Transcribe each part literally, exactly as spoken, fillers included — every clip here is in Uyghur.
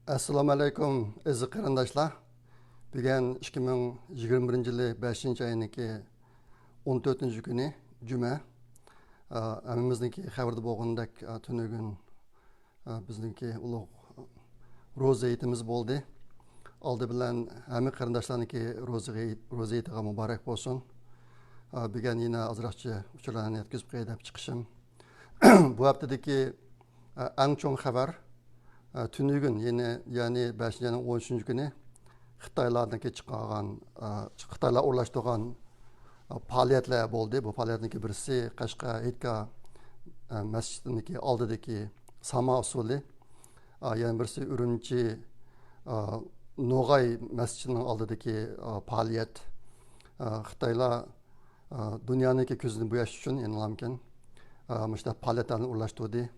ئەسسالامۇ ئەلەيكۇم، ئەزىز قېرىنداشلار. بۈگۈن ئىككى مىڭ يىگىرمە بىرىنچى يىلى بەشىنچى ئاينىڭكى ئون تۆتىنچى كۈنى، جۈمە. ئا، ھەممىمىزنىڭكى خەۋىرىدە بولغىنىدەك، ئا، تۈنۈگۈن، ئا، بىزنىڭكى ئۇلۇغ روزا ھېيتىمىز بولدى. ئالدى بىلەن ھەممە قېرىنداشلارنىڭكى روزا ھېيت-، روزا ھېيتىغا مۇبارەك بولسۇن. ئا، بۈگۈن يەنە ئازراقچە ئۇچۇرلارنى يەتكۈزۈپ قوياي دەپ چىقىشىم. بۇ ھەپتىدىكى، ئە، ئەڭ چوڭ خەۋەر، ئە، تۈنۈگۈن، يەنى، يەنى بەشىنچى ئاينىڭ ئون ئۈچىنچى كۈنى خىتايلارنىڭكى چىقارغان، ئە، خىتايلار ئورۇنلاشتۇرغان، ئە، پائالىيەتلەر بولدى. بۇ پائالىيەتنىڭكى بىرسى قەشقەر ھېيتگاھ، ئە، مەسچىتىنىڭكى ئالدىدىكى ساما ئۇسسۇلى. ئە، يەنە بىرسى ئۈرۈمچى، ئە، نوغاي مەسچىتىنىڭ ئالدىدىكى، ئە، پائالىيەت. ئە، خىتايلار ئا، دۇنيانىڭكى كۆزىنى بوياش ئۈچۈن ئېنىلامكەن، ئا، مۇشۇنداق پائالىيەتلەرنى ئورۇنلاشتۇردى.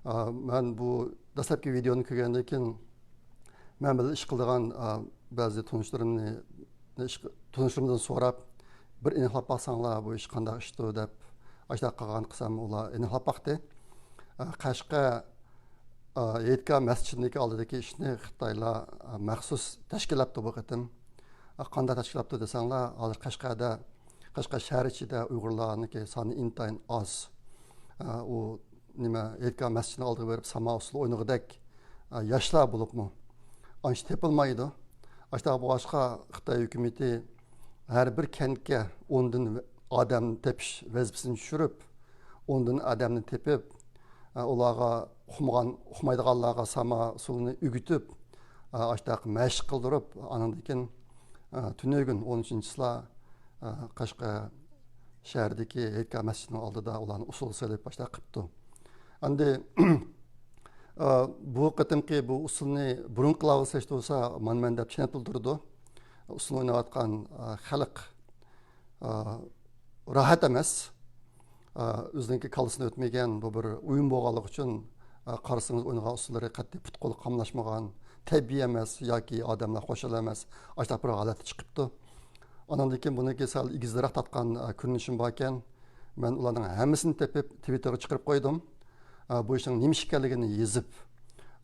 ئا، مەن بۇ دەسلەپكى ۋىدېونى كۆرگەندىن كېيىن، مەن بىلەن ئىش قىلىدىغان، ئا، بەزى تونۇشلىرىمنى، ئىش، تونۇشلىرىمدىن سوراپ، بىر ئېنىقلاپ باقساڭلار، بۇ ئىش قانداق ئىشتۇ دەپ، ئاشۇنداق قىلغان قىلسام، ئۇلار ئېنىقلاپ باقتى. ئا، قەشقەر، ئا، ھېيتگاھ مەسچىتىنىڭكى ئالدىدىكى ئىشنى خىتايلار، ئا، مەخسۇس تەشكىللەپتۇ بۇ قېتىم. ئا، قانداق تەشكىللەپتۇ دېسەڭلار، ھازىر قەشقەردە، قەشقەر شەھەر ئىچىدە ئۇيغۇرلارنىڭكى سانى ئىنتايىن ئاز. ئا، ئۇ نېمە، ھېيتگاھ مەسچىتىنىڭ ئالدىغا بېرىپ ساما ئۇسسۇلى ئوينىغۇدەك، ئا، ياشلار بولۇپمۇ ئانچە تېپىلمايدۇ. ئاشۇنداق بولغاچقا، خىتاي ھۆكۈمىتى ھەر بىر كەنتكە ئوندىن ئادەم تېپىش ۋەزىپىسىنى چۈشۈرۈپ، ئوندىن ئادەمنى تېپىپ، ئە، ئۇلارغا ئۇقمىغان، ئۇقمايدىغانلارغا ساما ئۇسسۇلىنى ئۆگىتىپ، ئە، ئاشۇنداق مەشىق قىلدۇرۇپ، ئانىڭدىن كېيىن، ئە، تۈنۈگۈن ئون ئۈچىنچى چىسلا، ئە، قەشقەر شەھىرىدىكى ھېيتگاھ مەسچىتىنىڭ ئالدىدا ئۇلارنى ئۇسسۇلغا سېلىپ ئاشۇنداق قىپتۇ. ئەمدى، ئە، بۇ قېتىمقى بۇ ئۇسسۇلنى بۇرۇنقىلارغا سېلىشتۇرسا مانا مەن دەپ چېنىقىپ تۇرىدۇ. ئۇسسۇلنى ئويناۋاتقان، ئە، خەلق ئا، راھەت ئەمەس. ئا، ئۆزىنىڭكى كاللىسىدىن ئۆتمىگەن بۇ بىر ئويۇن بولغانلىقى ئۈچۈن، ئا، قارىسىڭىز ئوينىغان ئۇسسۇللىرى قەتئىي پۇت-قولى قاملاشمىغان، تەبىئىي ئەمەس ياكى ئادەملەر خۇشال ئەمەس، ئاشۇنداق بىر ھالەتتە چىقىپتۇ. ئاناندىن كېيىن بۇنىڭكى سەل ئېگىزرەك تارتقان، ئا، كۆرۈنۈشۈم باركەن، مەن ئۇلارنىڭ ھەممىسىنى تېپىپ تىۋىتتېرغا چىقىرىپ قويدۇم. ئا، بۇ ئىشنىڭ نېمە ئىش ئىكەنلىكىنى يېزىپ،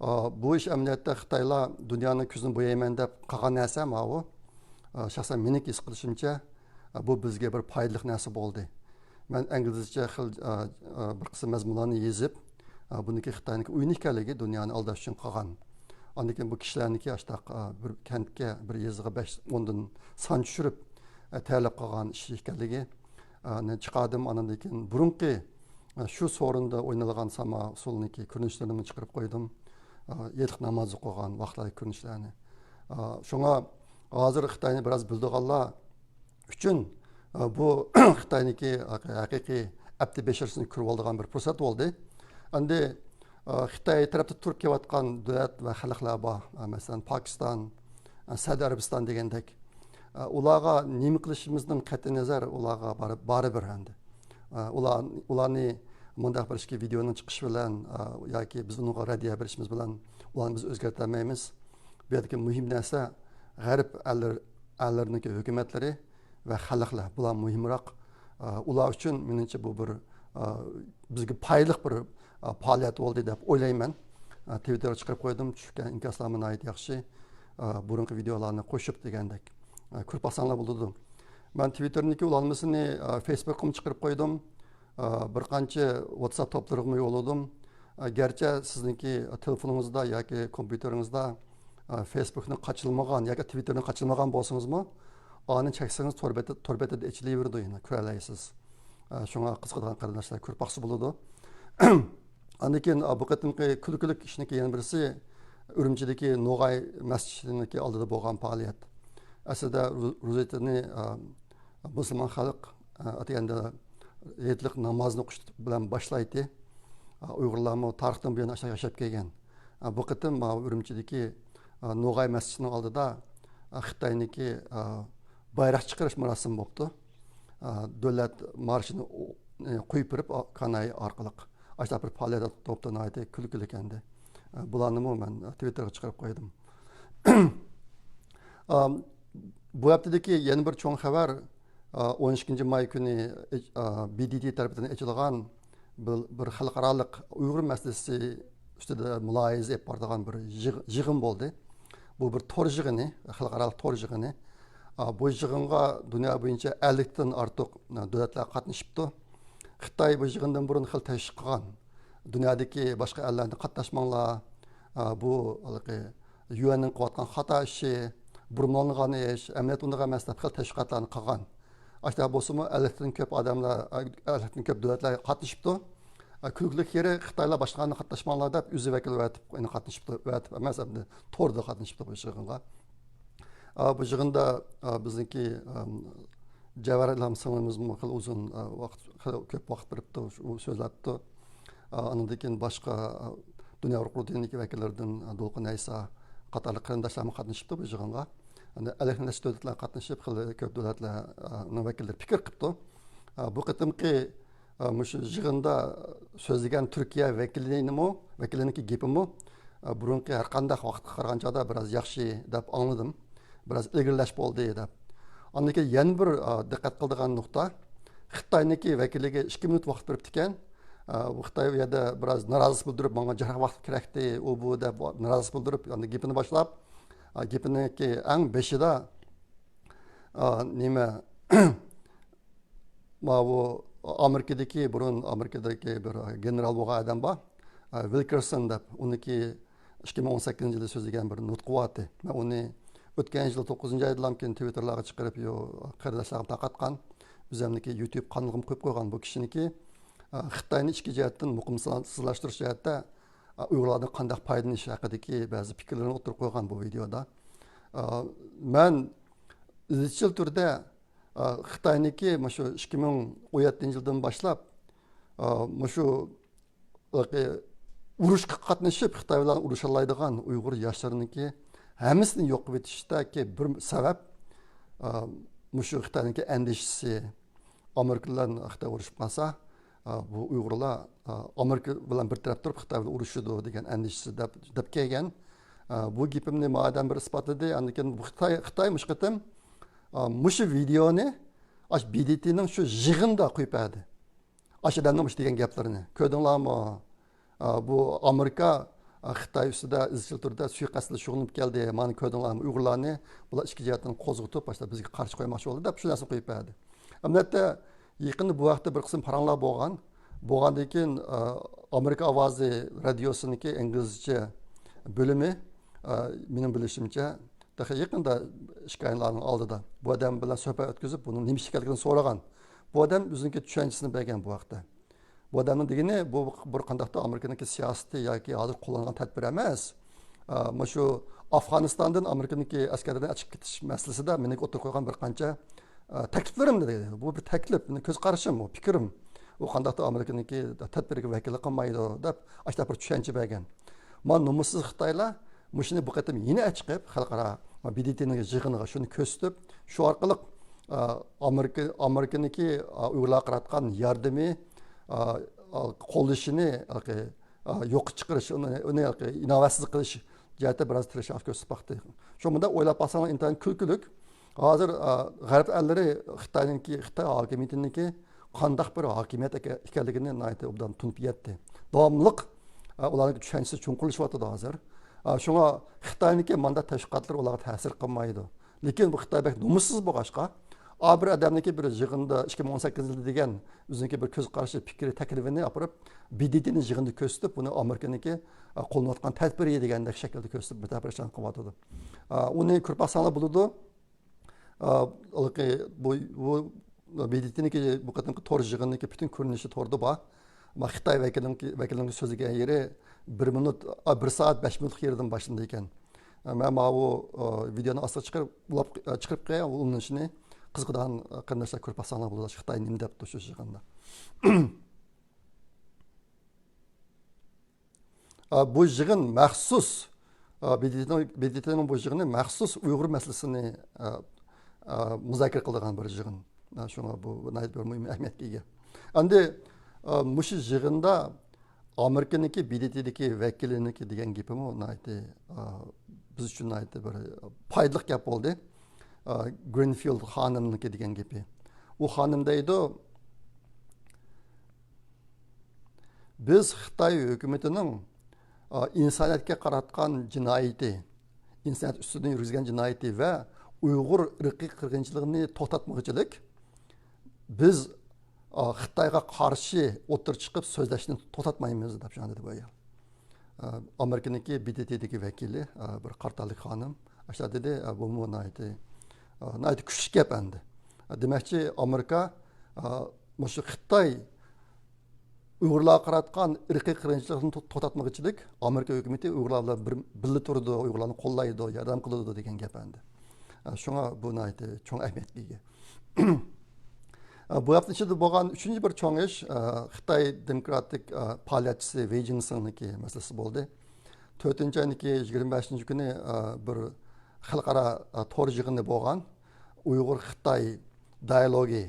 ئا، بۇ ئىش ئەمەلىيەتتە خىتايلار دۇنيانىڭ كۆزىنى بويايمەن دەپ قىلغان نەرسە ماۋۇ. ئا، شەخسەن مېنىڭكى ھېس قىلىشىمچە، ئا، بۇ بىزگە بىر پايدىلىق نەرسە بولدى. مەن ئىنگلىزچە خىل، ئا، ئا، بىر قىسىم مەزمۇنلارنى يېزىپ، ئا، بۇنىڭكى خىتاينىڭكى ئويۇنى ئىكەنلىكى، دۇنيانى ئالداش ئۈچۈن قىلغان. ئاندىن كېيىن بۇ كىشىلەرنىڭكى ئاشتاق، ئا، بىر كەنتكە، بىر يېزىغا بەش، ئوندىن سان چۈشۈرۈپ، ئا، تەييارلاپ قىلغان ئىش ئىكەنلىكى، ئا، نى چىقاردىم. ئاندىن كېيىن بۇرۇنقى، ئا، شۇ سورۇندا ئوينالغان ساما ئۇسسۇلىنىڭكى كۆرۈنۈشلىرىنىمۇ چىقىرىپ قويدۇم. ئا، ھېيتلىق نامازدا قويغان ۋاقىتلاردىكى كۆرۈنۈشلەرنى. ئا، شۇڭا ھازىر خىتاينى بىراز بىلىدىغانلار ئۈچۈن، ئا، بۇ خىتاينىڭكى ھەقىقىي ئەپتى بەشىرىسىنى كۆرۈۋالىدىغان بىر پۇرسەت بولدى. ئەمدى، ئا، خىتاي تەرەپتە تۇرۇپ كېلىۋاتقان دۆلەت ۋە خەلقلەر بار. ئا، مەسىلەن، پاكىستان، ئا، سەئۇدى ئەرەبىستان دېگەندەك. ئا، ئۇلارغا نېمە قىلىشىمىزدىن قەتئىينەزەر، ئۇلارغا بار-، بارىبىر ئەمدى. ئا، ئۇلار، ئۇلارنى مۇنداق بىر ئىككى ۋىدېئونىڭ چىقىشى بىلەن، ئا، ياكى بىز ئۇنىڭغا رەددىيە بېرىشىمىز بىلەن ئۇلارنى بىز ئۆزگەرتەلمەيمىز. بۇ يەردىكى مۇھىم نەرسە غەرب ئەللىرى، ئەللىرىنىڭكى ھۆكۈمەتلىرى ۋە خەلقلەر، بۇلار مۇھىمراق. ئا، ئۇلار ئۈچۈن، مېنىڭچە، بۇ بىر، ئا، بىزگە پايدىلىق بىر، ئا، پائالىيەت بولدى دەپ ئويلايمەن. ئا، تىۋىتتېرغا چىقىرىپ قويدۇم، چۈشكەن ئىنكاسلارمۇ ناھايىتى ياخشى. ئا، بۇرۇنقى ۋىدېئولارنى قوشۇپ دېگەندەك، ئا، كۆرۈپ باقساڭلار بولىدۇ. مەن تىۋىتتېرنىڭكى ئۇلانمىسىنى، ئا، فېيسبۇكقىمۇ چىقىرىپ قويدۇم. ئا، بىر قانچە ۋاتساپ توپلىرىغىمۇ يوللىدىم. ئا، گەرچە سىزنىڭكى تېلېفونىڭىزدا ياكى كومپيۇتېرىڭىزدا، ئا، فېيسبۇكنى قاچىلىمىغان ياكى تىۋىتتېرنى قاچىلىمىغان بولسىڭىزمۇ، ئانى چەكسىڭىز تور بېتى، تور بېتىدە ئېچىلىۋېرىدۇ، يەنە كۆرەلەيسىز. ئا، شۇڭا قىزىقىدىغان قېرىنداشلار كۆرۈپ باقسا بولىدۇ. ئاندىن كېيىن، ئا، بۇ قېتىمقى كۈلكىلىك ئىشنىڭكى يەنە بىرسى ئۈرۈمچىدىكى نوغاي مەسچىتىنىڭكى ئالدىدا بولغان پائالىيەت. ئەسلىدە رو-، روزا ھېيتىنى، ئا، مۇسۇلمان خەلق، ئا، ئاتىگەندە ھېيتلىق نامازنى ئوقۇش بىلەن باشلايتتى. ئا، ئۇيغۇرلارمۇ تارىختىن بۇيان ئاشۇنداق ياشاپ كەلگەن. ئا، بۇ قېتىم ماۋۇ ئۈرۈمچىدىكى، ئا، نوغاي مەسچىتىنىڭ ئالدىدا، ئا، خىتاينىڭكى، ئا، بايراق چىقىرىش مۇراسىمى بوپتۇ. ئا، دۆلەت مارشىنى ئو-، ئى، قويۇپ بېرىپ، ئا-، كاناي ئارقىلىق. ئاشۇنداق بىر پائالىيەت بوپتۇ، ناھايىتى كۈلكىلىك ئەمدى. ئا، بۇلارنىمۇ مەن، ئا، تىۋىتتېرغا چىقىرىپ قويدۇم. ئا، بۇ ھەپتىدىكى يەنە بىر چوڭ خەۋەر، ئا، ئون ئىككىنچى ماي كۈنى، ئا، بى دى تى تەرىپىدىن ئېچىلغان بىر، بىر خەلقئارالىق ئۇيغۇر مەسىلىسى ئۈستىدە مۇلاھىزە ئېلىپ بارىدىغان بىر يىغ-، يىغىن بولدى. بۇ بىر تور يىغىنى، خەلقئارالىق تور يىغىنى. ئا، بۇ يىغىنغا دۇنيا بويىچە ئەللىكتىن ئارتۇق، ئا، دۆلەتلەر قاتنىشىپتۇ. خىتاي بۇ يىغىندىن بۇرۇن خېلى تەشۋىق قىلغان. دۇنيادىكى باشقا ئەللەرنى قاتناشماڭلار. ئا، بۇ ھېلىقى يۈەننىڭ قىلىۋاتقان خاتا ئىشى، بۇرمىلانغان ئىش، ئەمەلىيەتتە ئۇنداق ئەمەس دەپ خېلى تەشۋىقاتلارنى قىلغان. ئاشۇنداق بولسىمۇ، ئەللىكتىن كۆپ ئادەملەر، ئەللىكتىن كۆپ دۆلەتلەر قاتنىشىپتۇ. كۈلكىلىك يېرى، خىتايلار باشقىلارنى قاتناشماڭلار دەپ، ئۆزى ۋەكىل ئەۋەتىپ، ئېنى قاتنىشىپتۇ، ئەۋەتىپ ئەمەس، ئەمدى توردا قاتنىشىپتۇ بۇ يىغىنغا. ئا، بۇ يىغىندا، ئا، بىزنىڭكى، ئام، جەۋھەر ئىلھام سىڭلىمىزمۇ خېلى ئۇزۇن، ئا، ۋاقىت، خېلى كۆپ ۋاقىت بېرىپتۇ، ئۇ سۆزلەپتۇ. ئا، ئاندىن كېيىن باشقا، ئا، دۇنيا ئۇيغۇر قۇرۇلتىيىنىڭكى ۋەكىللىرىدىن، ئا، دولقۇن ئەيسا قاتارلىق قېرىنداشلارمۇ قاتنىشىپتۇ بۇ يىغىنغا. ئەمدى ئەللىكتىن ئاشۇق دۆلەتلەر قاتنىشىپ، خېلى كۆپ دۆلەتلەرنىڭ ۋەكىللىرى پىكىر قىپتۇ. ئا، بۇ قېتىمقى، ئا، مۇشۇ يىغىندا سۆزلىگەن تۈركىيە ۋەكىلىنىمۇ، ۋەكىلىنىڭكى گېپىمۇ، ئا، بۇرۇنقى ھەر قانداق ۋاقىتقا قارىغاندا بىراز ياخشى دەپ ئاڭلىدىم. بىراز ئىلگىرىلەش بولدى دەپ. ئاندىن كېيىن يەنە بىر، ئا، دىققەت قىلىدىغان نۇقتا، خىتاينىڭكى ۋەكىلىگە ئىككى مىنۇت ۋاقىت بېرىپتىكەن. ئا، بۇ خىتاي ئۇ يەردە بىراز نارازىلىق بىلدۈرۈپ، ماڭا جىقراق ۋاقىت كېرەكتى، ئۇ بۇ دەپ نارازىلىق بىلدۈرۈپ، ئاندىن گېپىنى باشلاپ، ئا، گېپىنىڭكى ئەڭ بېشىدا، ئا، نېمە، ماۋۇ ئامېرىكىدىكى، بۇرۇن ئامېرىكىدىكى بىر گېنېرال بولغان ئادەم بار. ئا، ۋىلكېرسون دەپ، ئۇنىڭكى ئىككى مىڭ ئون سەككىزىنچى يىلى سۆزلىگەن بىر نۇتقى بارتى. مەن ئۇنى ئۆتكەن يىل توققۇزىنچى ئايدىلامكىن تىۋىتتېرلارغا چىقىرىپ، يو-، قېرىنداشلارغا تارقاتقان. ئۆزۈمنىڭكى يۇتيۇب قانىلىغىمۇ قويۇپ قويغان بۇ كىشىنىڭكى، ئا، خىتاينى ئىچكى جەھەتتىن مۇقىمسىزلاشتۇرۇش جەھەتتە، ئا، ئۇيغۇرلاردىن قانداق پايدىلىنىش ھەققىدىكى بەزى پىكىرلىرىنى ئوتتۇرىغا قويغان بۇ ۋىدېيودا. ئا، مەن ئىزچىل تۈردە ئا، خىتاينىڭكى مۇشۇ ئىككى مىڭ ئون يەتتىنچى يىلدىن باشلاپ، ئا، مۇشۇ ئۇرۇشقا قاتنىشىپ، خىتاي بىلەن ئۇرۇشالايدىغان ئۇيغۇر ياشلىرىنىڭكى ھەممىسىنى يوق قىلىۋېتىشتەكى بىر سەۋەب، ئا، مۇشۇ خىتاينىڭكى ئەندىشىسى، ئامېرىكا بىلەن خىتاي ئۇرۇشۇپ قالسا، ئا، بۇ ئۇيغۇرلار، ئا، ئامېرىكا بىلەن بىر تەرەپ تۇرۇپ، خىتاي بىلەن ئۇرۇشىدۇ دېگەن ئەندىشىسى دەپ، دەپ كەلگەن. ئا، بۇ گېپىمنى مۇئاۋىن بىر ئىسپاتلىدى. ئاندىن كېيىن بۇ خىتاي، خىتاي مۇشۇ قېتىم، ئا، مۇشۇ ۋىدېئونى ئاش بى دې تېنىڭ شۇ يىغىنىدا قويۇپ بەردى. ئاش ئادەمنىڭ مۇشۇ دېگەن گەپلىرىنى. كۆردۈڭلارمۇ؟ ئا، بۇ ئامېرىكا، ئا، خىتاي ئۈستىدە ئىزچىل تۈردە سۇيىقەستلەر شۇغۇللىنىپ كەلدى. مانا كۆردۈڭلارمۇ؟ ئۇيغۇرلارنى بۇلار ئىچكى جەھەتتىن قوزغىتىپ، باشلاپ بىزگە قارشى قويماقچى بولدى دەپ شۇ نەرسىنى قويۇپ بەردى. ئەمەلىيەتتە، يېقىندا بۇ ھەقتە بىر قىسىم پاراڭلار بولغان. بولغاندىن كېيىن، ئا، ئامېرىكا ئاۋازى رادىيوسىنىڭكى ئىنگلىزچە بۆلۈمى، ئا، مېنىڭ بىلىشىمچە، تېخى يېقىندا ئىككى ئايلارنىڭ ئالدىدا بۇ ئادەم بىلەن سۆھبەت ئۆتكۈزۈپ، بۇنىڭ نېمە ئىش ئىكەنلىكىنى سورىغان. بۇ ئادەم ئۆزىنىڭكى چۈشەنچىسىنى بەرگەن بۇ ھەقتە. بۇ ئادەمنىڭ دېگىنى، بۇ بىر قانداقتۇر ئامېرىكىنىڭكى سىياسىتى ياكى ھازىر قوللانغان تەدبىر ئەمەس. ئا، مۇشۇ ئافغانىستاندىن ئامېرىكىنىڭكى ئەسكەرلىرىنى ئەچىقىپ كېتىش مەسىلىسىدە مېنىڭكى ئوتتۇرىغا قويغان بىر قانچە، ئا، تەكلىپلىرىم دېدى. بۇ بىر تەكلىپ، مېنىڭ كۆز قارىشىم، ئۇ پىكرىم. ئۇ قانداقتۇر ئامېرىكىنىڭكى تەدبىرىگە ۋەكىللىك قىلمايدۇ دەپ، ئاشۇنداق بىر چۈشەنچە بەرگەن. مانا نومۇسسىز خىتايلار مۇشۇنى بۇ قېتىم يەنە ئەچىقىپ، خەلقئارا بى دې تېنىڭ يىغىنىغا شۇنى كۆرسىتىپ، شۇ ئارقىلىق، ئا، ئامېرىكا، ئامېرىكىنىڭكى، ئا، ئۇيغۇرلارغا قاراتقان ياردىمى، ئا، ئا، قوللىشىنى، ئا، يوققا چىقىرىش، ئۇنى، ئۇنى ئىناۋەتسىز قىلىش جەھەتتە بىراز تىرىشچانلىق كۆرسىتىپ باقتى. شۇ مۇنداق ئويلاپ باقساڭلار ئىنتايىن كۈلكىلىك. ھازىر، ئا، غەرب ئەللىرى خىتاينىڭكى، خىتاي ھاكىمىيىتىنىڭكى قانداق بىر ھاكىمىيەت ئىكەنلىكىنى ناھايىتى ئوبدان تونۇپ يەتتى. داۋاملىق، ئا، ئۇلارنىڭ چۈشەنچىسى چوڭقۇرلىشىۋاتىدۇ ھازىر. ئا، شۇڭا خىتاينىڭكى مانداق تەشۋىقاتلىرى ئۇلارغا تەسىر قىلمايدۇ. لېكىن بۇ خىتاي بەك نومۇسسىز بولغاچقا، ئا، بىر ئادەمنىڭكى بىر يىغىندا ئىككى مىڭ ئون سەككىزىنچى يىلى دېگەن ئۆزىنىڭكى بىر كۆز قارىشى، پىكرى، تەكلىپىنى ئاپىرىپ، بى دې تېنى يىغىندا كۆرسىتىپ، بۇنى ئامېرىكىنىڭكى، ئا، قوللىنىۋاتقان تەدبىرى دېگەندەك شەكىلدە كۆرسىتىپ، بىر تەپرىشان قىلىۋاتىدۇ. ئا، ئۇنى كۆرۈپ باقساڭلار بولىدۇ. ئا، ھېلىقى بۇ، بۇ بى دې تېنىڭكى بۇ قېتىمقى تور يىغىنىنىڭكى پۈتۈن كۆرۈنۈشى توردا بار. ئەمما خىتاي ۋەكىلىنىڭكى، ۋەكىلىنىڭ سۆزلىگەن يېرى بىر مىنۇت، ئا، بىر سائەت بەش مىنۇتلۇق يېرىدىن باشلىنىدىكەن. ئا، مەن ماۋۇ، ئا، ۋىدېئونى ئاستىغا چىقىرىپ، ئۇلاپ، ئا، چىقىرىپ قوياي، ئۇلىنىشىنى قىزىقىدىغان، ئا، قېرىنداشلار كۆرۈپ باقساڭلار بولىدۇ، خىتاي نېمە دەپتۇ شۇ يىغىندا. ئا، بۇ يىغىن مەخسۇس، ئا، بى دې تېنىڭ، بى دې تېنىڭ بۇ يىغىنى مەخسۇس ئۇيغۇر مەسىلىسىنى، ئا، ئا، مۇزاكىرە قىلىدىغان بىر يىغىن. ئا، شۇڭا بۇ ناھايىتى بىر مۇھىم ئەھمىيەتكە ئىگە. ئەمدى، ئا، مۇشۇ يىغىندا ئامېرىكىنىڭكى بى دې تېدىكى ۋەكىلىنىڭكى دېگەن گېپىمۇ ناھايىتى، ئا، بىز ئۈچۈن ناھايىتى بىر پايدىلىق گەپ بولدى. ئا، گرىنفىلد خانىمنىڭكى دېگەن گېپى. ئۇ خانىم دەيدۇ، بىز خىتاي ھۆكۈمىتىنىڭ ئىنسانىيەتكە قاراتقان جىنايىتى، ئىنسانىيەت ئۈستىدىن يۈرگۈزگەن جىنايىتى ۋە ئۇيغۇر ئىرقىي قىرغىنچىلىقىنى توختاتمىغۇچىلىك بىز خىتايغا قارشى ئوتتۇرىغا چىقىپ سۆزلەشنى توختاتمايمىز دەپ شۇنداق دېدى بۇ ئايال. ئامېرىكىنىڭكى بى دى تىدىكى ۋەكىلى، بىر قارا تەنلىك خانىم ئاشۇنداق دېدى. بۇمۇ ناھايىتى ناھايىتى كۈچلۈك گەپ ئەمدى. دېمەكچى، ئامېرىكا مۇشۇ خىتاي ئۇيغۇرلارغا قاراتقان ئىرقىي قىرغىنچىلىقنى تو-، توختاتمىغۇچىلىك ئامېرىكا ھۆكۈمىتى ئۇيغۇرلار بىلەن بىر، بىللە تۇرىدۇ، ئۇيغۇرلارنى قوللايدۇ، ياردەم قىلىدۇ دېگەن گەپ ئەمدى. شۇڭا بۇ ناھايىتى چوڭ ئەھمىيەتكە ئىگە. بۇ ھەپتە ئىچىدە بولغان ئۈچىنچى بىر چوڭ ئىش، خىتاي دېموكراتىك پائالىيەتچىسى ۋېي جىڭسىڭنىڭكى مەسىلىسى بولدى. تۆتىنچى ئاينىڭكى يىگىرمە بەشىنچى كۈنى بىر خەلقئارا تور يىغىنى بولغان، ئۇيغۇر خىتاي دىئالوگى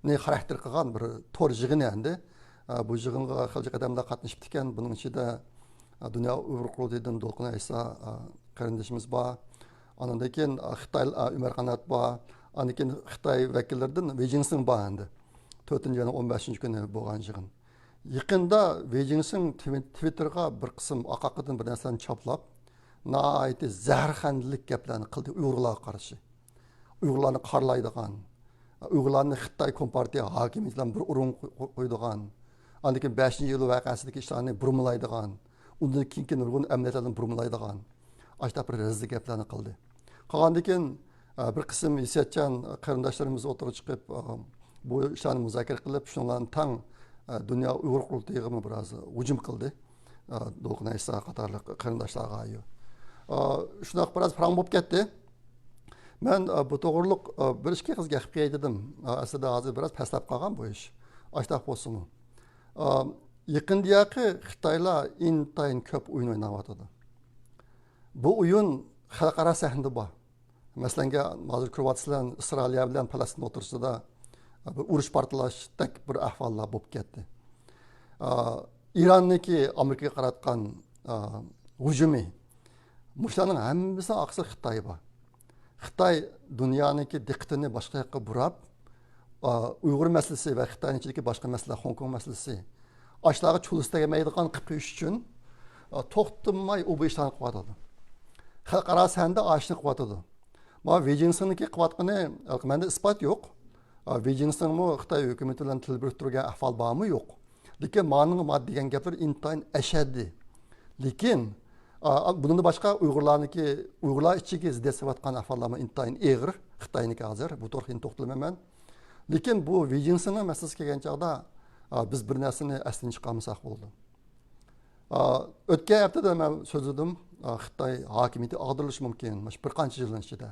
نى خاراكتېر قىلغان بىر تور يىغىنى ئەمدى. بۇ يىغىنغا خېلى جىق ئادەملەر قاتنىشىپتىكەن. بۇنىڭ ئىچىدە دۇنيا ئۇيغۇر قۇرۇلتىيىدىن دولقۇن ئەيسا قېرىندىشىمىز بار. ئاندىن كېيىن خىتاي ئۆمەر قانات بار. ئاندىن كېيىن خىتاي ۋەكىللىرىدىن ۋېي جىڭسىڭ بار ئەمدى. تۆتىنچى ئاينىڭ ئون بەشىنچى كۈنى بولغان يىغىن. يېقىندا ۋېي جىڭسىڭ تىۋىت-، تىۋىتتېرغا بىر قىسىم ئارقا-ئارقىدىن بىر نەرسىلەرنى چاپلاپ، ناھايىتى زەھەرخەندىلىك گەپلەرنى قىلدى ئۇيغۇرلارغا قارشى. ئۇيغۇرلارنى قارىلايدىغان، ئۇيغۇرلارنى خىتاي كومپارتىيە ھاكىمىيىتى بىلەن بىر ئورۇنغا قوي-، قوي-، قويىدىغان، ئاندىن كېيىن بەشىنچى ئىيۇل ۋەقەسىدىكى ئىشلارنى بۇرمىلايدىغان، ئۇندىن كېيىنكى نۇرغۇن ئەمەلىيەتلەرنى بۇرمىلايدىغان، ئاشۇنداق بىر رەزىل گەپلەرنى قىلدى. قالغاندىن كېيىن، ئە، بىر قىسىم ھېسسىياتچان قېرىنداشلىرىمىز ئوتتۇرىغا چىقىپ، ئە، بۇ ئىشلارنى مۇزاكىرە قىلىپ، شۇنىڭ بىلەن تەڭ، ئە، دۇنيا ئۇيغۇر قۇرۇلتىيىغىمۇ بىراز ھۇجۇم قىلدى. ئە، دولقۇن ئەيسا قاتارلىق قېرىنداشلارغا. ئە، شۇنداق بىراز پاراڭ بولۇپ كەتتى. مەن، ئە، بۇ توغرۇلۇق، ئە، بىر ئىككى قىز گەپ قىلىپ دېدىم. ئە، ئەسلىدە ھازىر بىراز پەسلەپ قالغان بۇ ئىش. ئاشتاق بولسىمۇ. ئە، يېقىندىياقى خىتايلار ئىنتايىن كۆپ ئويۇن ئويناۋاتىدۇ. بۇ ئويۇن خەلقئارا سەھنىدە بار. مەسىلەنگە، ھازىر كۆرۈۋاتىسىلەر، ئىسرائىلىيە بىلەن پەلەستىن ئوتتۇرىسىدا بىر ئۇرۇش پارتلاشتەك بىر ئەھۋاللار بولۇپ كەتتى. ئا، ئىراننىڭكى ئامېرىكىغا قاراتقان، ئا، ھۇجۇمى، مۇشۇلارنىڭ ھەممىسىنىڭ ئارقىسىدا خىتاي بار. خىتاي دۇنيانىڭكى دىققىتىنى باشقا ياققا بۇراپ، ئا، ئۇيغۇر مەسىلىسى ۋە خىتاينىڭ ئىچىدىكى باشقا مەسىلە، خوڭكوڭ مەسىلىسى، ئاشۇلارغا چۇلۇس تەگمەيدىغان قىلىپ قويۇش ئۈچۈن، ئا، توختىماي ئۇ بۇ ئىشلارنى قىلىۋاتىدۇ. خەلقئارا سەھنىدە ئاشۇنى قىلىۋاتىدۇ. مانا ۋېي جىڭسىڭنىڭكى قىلىۋاتقىنى، مەندە ئىسپات يوق. ئا، ۋېي جىڭسىڭمۇ خىتاي ھۆكۈمىتى بىلەن تىل بىرىكتۈرگەن ئەھۋال بارمۇ؟ يوق. لېكىن مانىڭ ما دېگەن گەپلىرى ئىنتايىن ئەشەددىي. لېكىن، ئا، بۇنىڭدىن باشقا ئۇيغۇرلارنىڭكى، ئۇيغۇرلار ئىچىگە زىددىيەت سېلىۋاتقان ئەھۋاللارمۇ ئىنتايىن ئېغىر. خىتاينىڭكى ھازىر بۇ توغرىلىق يەنە توختىلىمەن. لېكىن بۇ ۋېي جىڭسىڭنىڭ مەسىلىسىگە كەلگەن چاغدا، ئا، بىز بىر نەرسىنى ئەستىن چىقارمىساق بولىدۇ. ئا، ئۆتكەن ھەپتىدە مەن سۆزلىدىم. ئا، خىتاي ھاكىمىيىتى ئاغدۇرۇلۇشى مۇمكىن. مۇشۇ بىر قانچە يىلنىڭ ئىچىدە.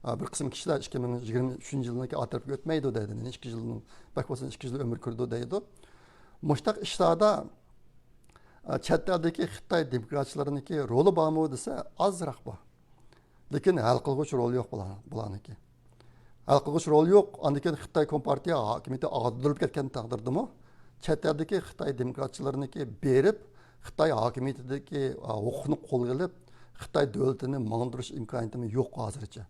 ئا، بىر قىسىم كىشىلەر ئىككى مىڭ يىگىرمە ئۈچىنچى يىلنىڭكى ئارتۇرۇپ ئۆتمەيدۇ دەيدۇ. يەنە ئىككى يىلنىڭ بەك بولسا ئىككى يىل ئۆمۈر كۆرىدۇ دەيدۇ. مۇشۇنداق ئىشلاردا، ئا، چەت ئەلدىكى خىتاي دېموكراتچىلىرىنىڭكى رولى بارمۇ دېسە، ئازراق بار. لېكىن ھەل قىلغۇچ رول يوق بۇلار-، بۇلارنىڭكى. ھەل قىلغۇچ رول يوق. ئاندىن كېيىن خىتاي كومپارتىيە ھاكىمىيىتى ئاغدۇرۇلۇپ كەتكەن تەقدىردىمۇ، چەت ئەلدىكى خىتاي دېموكراتچىلىرىنىڭكى بېرىپ، خىتاي ھاكىمىيىتىدىكى، ئا، ھوقۇقنى قولغا ئېلىپ، خىتاي دۆلىتىنى ماڭدۇرۇش ئىمكانىيىتىمۇ يوق ھازىرچە.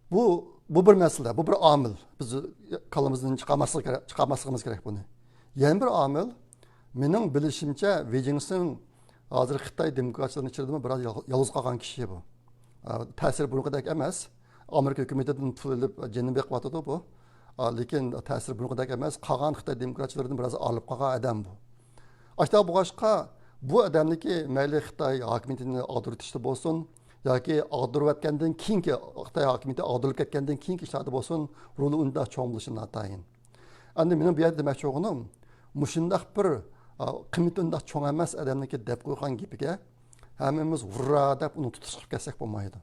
بۇ، بۇ بىر مەسىلە، بۇ بىر ئامىل. بىز كاللىمىزدىن چىقارماسلىق كېرەك، چىقارماسلىقىمىز كېرەك بۇنى. يەنە بىر ئامىل، مېنىڭ بىلىشىمچە، ۋېي جىڭسىڭ ھازىر خىتاي دېموكراتچىلىرىنىڭ ئىچىدىمۇ بىراز يال-، يالغۇز قالغان كىشى بۇ. ئا، تەسىرى بۇرۇنقىدەك ئەمەس. ئامېرىكا ھۆكۈمىتىدىن پۇل ئېلىپ، جېنىنى بېقىۋاتىدۇ بۇ. ئا، لېكىن تەسىرى بۇرۇنقىدەك ئەمەس. قالغان خىتاي دېموكراتچىلىرىدىن بىراز ئايرىلىپ قالغان ئادەم بۇ. ئاشۇنداق بولغاچقا، بۇ ئادەمنىڭكى مەيلى خىتاي ھاكىمىيىتىنى ئاغدۇرۇۋېتىشتە بولسۇن، ياكى ئاغدۇرۇۋەتكەندىن كېيىنكى، خىتاي ھاكىمىيىتى ئاغدۇرۇلۇپ كەتكەندىن كېيىنكى ئىشلاردا بولسۇن، رولى ئۇنداق چوڭ بولۇشى ناتايىن. ئەمدى مېنىڭ بۇ يەردە دېمەكچى بولغىنىم، مۇشۇنداق بىر، ئا، قىممىتى ئۇنداق چوڭ ئەمەس ئادەمنىڭكى دەپ قويغان گېپىگە ھەممىمىز ھۇررا دەپ ئۇنى تۇتۇش قىلىپ كەتسەك بولمايدۇ.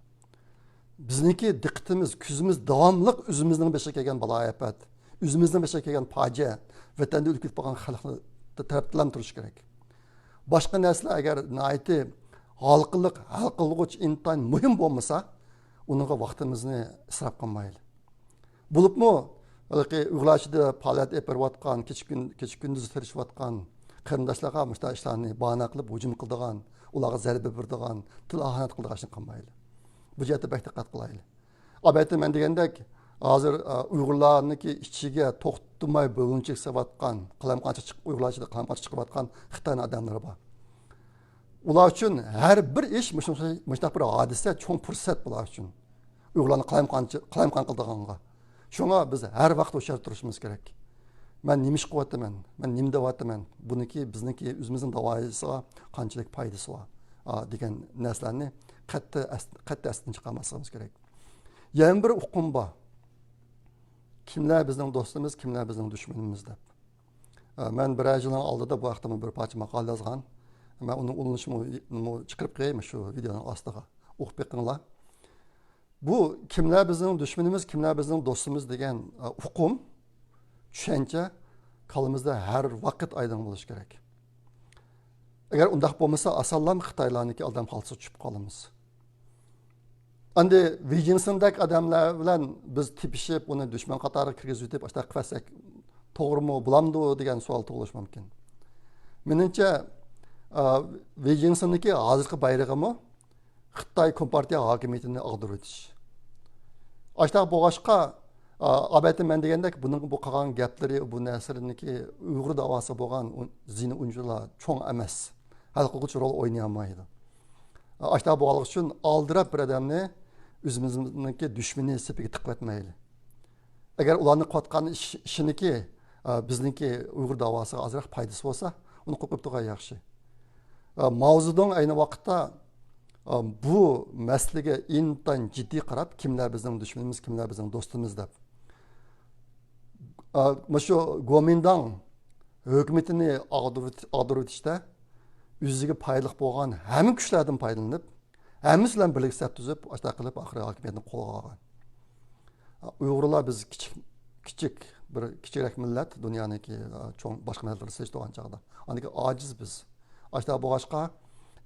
بىزنىڭكى دىققىتىمىز، كۆزىمىز داۋاملىق ئۆزىمىزنىڭ بېشىغا كەلگەن بالايىئاپەت، ئۆزىمىزنىڭ بېشىغا كەلگەن پاجىئە، ۋەتەندە ئۆلۈپ كېتىپ قالغان خەلقلەر تەرەپتىلا تۇرۇشى كېرەك. باشقا نەرسىلەر ئەگەر ناھايىتى ھالقىلىق، ھەل قىلغۇچ، ئىنتايىن مۇھىم بولمىسا، ئۇنىڭغا ۋاقتىمىزنى ئىسراپ قىلمايلى. بولۇپمۇ، ھېلىقى ئۇيغۇرلار ئىچىدە پائالىيەت ئېلىپ بېرىۋاتقان، كېچە كۈن-، كېچە كۈندۈز تىرىشىۋاتقان قېرىنداشلارغا مۇشۇنداق ئىشلارنى باھانە قىلىپ ھۇجۇم قىلىدىغان، ئۇلارغا زەربە بېرىدىغان، تىل ئاھانەت قىلىدىغان ئىشنى قىلمايلى. بۇ جەھەتتە بەك دىققەت قىلايلى. ئەلۋەتتە، مەن دېگەندەك، ھازىر، ئە، ئۇيغۇرلارنىڭكى ئىچىگە توختىماي بۆلگۈنچىلىك سېلىۋاتقان، قالايمىقانچىلىق چىق-، ئۇيغۇرلار ئىچىدە قالايمىقانچىلىق چىقىرىۋاتقان خىتاينىڭ ئادەملىرى بار. ئۇلار ئۈچۈن ھەر بىر ئىش مۇشۇ-، مۇشۇنداق بىر ھادىسە، چوڭ پۇرسەت بۇلار ئۈچۈن. ئۇيغۇرلارنى قالايمىقان-، قالايمىقان قىلىدىغانغا. شۇڭا بىز ھەر ۋاقىت ھوشيار تۇرۇشىمىز كېرەك. مەن نېمە ئىش قىلىۋاتىمەن؟ مەن نېمە دەۋاتىمەن؟ بۇنىڭكى، بىزنىڭكى ئۆزىمىزنىڭ داۋايىسىغا قانچىلىك پايدىسى بار؟ ئا، دېگەن نەرسىلەرنى قەتئىي ئەس-، قەتئىي ئەستىن چىقارماسلىقىمىز كېرەك. يەنە بىر ئۇقۇم بار. كىملەر بىزنىڭ دوستىمىز، كىملەر بىزنىڭ دۈشمىنىمىز دەپ. ئە، مەن بىرەر يىلنىڭ ئالدىدا بۇ ھەقتە بىر پارچە ماقالە يازغان. مەن ئۇنىڭ ئۇلىنىشىمۇ چىقىرىپ قوياي شۇ ۋىدېئونىڭ ئاستىغا. ئوقۇپ بېقىڭلار. بۇ كىملەر بىزنىڭ دۈشمىنىمىز، كىملەر بىزنىڭ دوستىمىز دېگەن، ئە، ئۇقۇم، چۈشەنچە كاللىمىزدا ھەر ۋاقىت ئايدىڭ بولۇشى كېرەك. ئەگەر ئۇنداق بولمىسا، ئاسانلا خىتايلارنىڭكى ئالدام خالتىسىغا چۈشۈپ قالىمىز. ئەمدى ۋېي جىنسېندەك ئادەملەر بىلەن بىز تېپىشىپ، ئۇنى دۈشمەن قاتارىغا كىرگۈزۈۋېتىپ، ئاشۇنداق قىلىۋەتسەك توغرىمۇ، بولامدۇ دېگەن سوئال تۇغۇلۇشى مۇمكىن. مېنىڭچە، ئا، ۋېي جىنسېننىڭكى ھازىرقى بايرىقىمۇ خىتاي كومپارتىيە ھاكىمىيىتىنى ئاغدۇرۇۋېتىش. ئاشۇنداق بولغاچقا، ئا، ئالبەتتە مەن دېگەندەك بۇنىڭ بۇ قىلغان گەپلىرى، بۇ نەرسىلىرىنىڭكى ئۇيغۇر داۋاسىغا بولغان ئۇ-، زىيىنى ئۇنچىلا چوڭ ئەمەس. ھەل قىلغۇچ رول ئوينىيالمايدۇ. ئاشۇنداق بولغانلىقى ئۈچۈن ئالدىراپ بىر ئادەمنى ئۆزىمىزنىڭكى دۈشمىنى سېپىگە تىقىۋەتمەيلى. ئەگەر ئۇلارنىڭ قىلىۋاتقان ئىش-، ئىشىنىكى، ئە، بىزنىڭكى ئۇيغۇر داۋاسىغا ئازراق پايدىسى بولسا، ئۇنى قويۇپ قويۇپ تۇرغان ياخشى. ئە، ماۋزېدۇڭ ئەينى ۋاقىتتا، ئە، بۇ مەسىلىگە ئىنتايىن جىددىي قاراپ، كىملەر بىزنىڭ دۈشمىنىمىز، كىملەر بىزنىڭ دوستىمىز دەپ. ئە، مۇشۇ گومىنداڭ ھۆكۈمىتىنى ئاغدۇرۇۋېتىشتە ئۆزىگە پايدىلىق بولغان ھەممە كۈچلەردىن پايدىلىنىپ، ھەممىسى بىلەن بىرلىكتە سەپ تۈزۈپ، ئاشۇنداق قىلىپ ئاخىرى ھاكىمىيەتنى قولغا ئالغان. ئۇيغۇرلار بىز كىچىك، كىچىك، بىر كىچىكرەك مىللەت، دۇنيانىڭكى، چوڭ باشقا مىللەتلەرگە سېلىشتۇرغان چاغدا. ئاندىكى ئاجىز بىز. ئاشۇنداق بولغاچقا،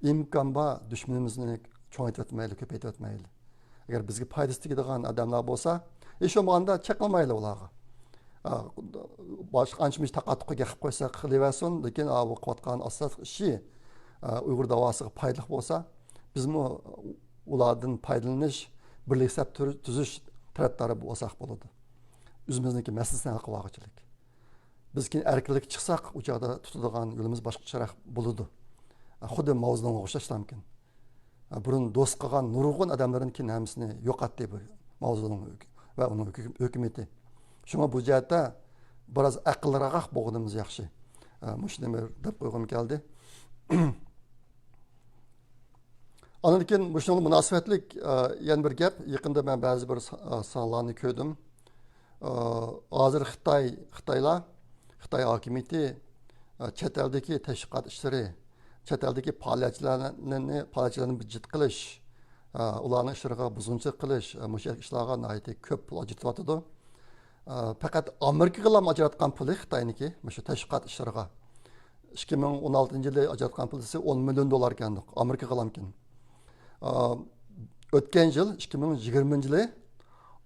ئىمكان بار دۈشمىنىمىزنى چوڭايتىۋەتمەيلى، كۆپەيتىۋەتمەيلى. ئەگەر بىزگە پايدىسى تېگىدىغان ئادەملەر بولسا، ھېچ بولمىغاندا چېقىلمايلى ئۇلارغا. ئا، باشقا ئانچە-مۇنچە تاقا-تۇقا گەپ قىلىپ قويسا قىلىۋەرسۇن، لېكىن، ئا، بۇ قىلىۋاتقان ئاساسلىق ئىشى، ئا، ئۇيغۇر داۋاسىغا پايدىلىق بولسا، بىزمۇ ئۇلاردىن پايدىلىنىش، بىرلىك سەپ تۈر-، تۈزۈش تەرەپدارى بولساق بولىدۇ. ئۆزىمىزنىڭكى مەسىلىسىنى ھەل قىلىۋالغۇچىلىك. بىز كېيىن ئەركىنلىككە چىقساق، ئۇ چاغدا تۇتىدىغان يولىمىز باشقىچىراق بولىدۇ. خۇددى ماۋزېدۇڭغا ئوخشاشلامكىن. بۇرۇن دوست قىلغان نۇرغۇن ئادەملىرىنى كېيىن ھەممىسىنى يوقاتتى بۇ ماۋزېدۇڭ ۋە ئۇنىڭ ھۆكۈ-، ھۆكۈمىتى. شۇڭا بۇ جەھەتتە بىراز ئەقىللىقراق بولغىنىمىز ياخشى. مۇشۇنى بىر دەپ قويغۇم كەلدى. ئاندىن كېيىن مۇشۇنىڭغا مۇناسىۋەتلىك، ئە، يەنە بىر گەپ. يېقىندا مەن بەزى بىر سا-، ئە، سانلارنى كۆردۈم. ئە، ھازىر خىتاي، خىتايلار، خىتاي ھاكىمىيىتى، ئە، چەت ئەلدىكى تەشۋىقات ئىشلىرى، چەت ئەلدىكى پائالىيەتچىلەرنى، پائالىيەتچىلەرنى بىر جىت قىلىش، ئە، ئۇلارنىڭ ئىشلىرىغا بۇزغۇنچىلىق قىلىش، ئە، مۇشۇ ئىشلارغا ناھايىتى كۆپ پۇل ئاجرىتىۋاتىدۇ. ئە، پەقەت ئامېرىكىغىلا ئاجراتقان پۇلى خىتاينىڭكى مۇشۇ تەشۋىقات ئىشلىرىغا. ئىككى مىڭ ئون ئالتىنچى يىلى ئاجراتقان پۇلى ئون مىليون دوللار ئىكەن، ئامېرىكىغىلامكەن. ئا، ئۆتكەن يىل، ئىككى مىڭ يىگىرمىنچى يىلى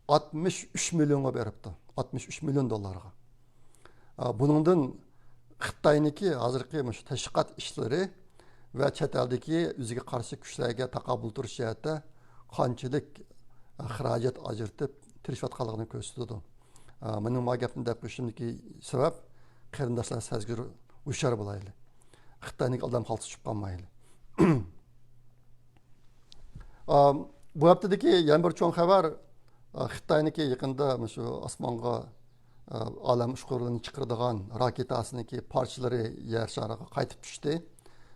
ئاتمىش ئۈچ مىليونغا بېرىپتۇ. ئاتمىش ئۈچ مىليون دوللارغا. ئا، بۇنىڭدىن خىتاينىڭكى ھازىرقى مۇشۇ تەشۋىقات ئىشلىرى ۋە چەت ئەلدىكى ئۆزىگە قارشى كۈچلەرگە تاقابىل تۇرۇش جەھەتتە قانچىلىك، ئا، خىراجەت ئاجرىتىپ تىرىشىۋاتقانلىقىنى كۆرسىتىدۇ. ئا، مېنىڭ ما گەپنى دەپ قويۇشۇمدىكى سەۋەب، قېرىنداشلار سەزگۈر، ھوشيار بولايلى. خىتاينىڭ ئالدام خالتىسىغا چۈشۈپ قالمايلى. ئا، بۇ ھەپتىدىكى يەنە بىر چوڭ خەۋەر، ئا، خىتاينىڭكى يېقىندا مۇشۇ ئاسمانغا، ئا، ئالەم ئۇچقۇرلىرىنى چىقىرىدىغان راكېتاسىنىڭكى پارچىلىرى يەر شارىغا قايتىپ چۈشتى.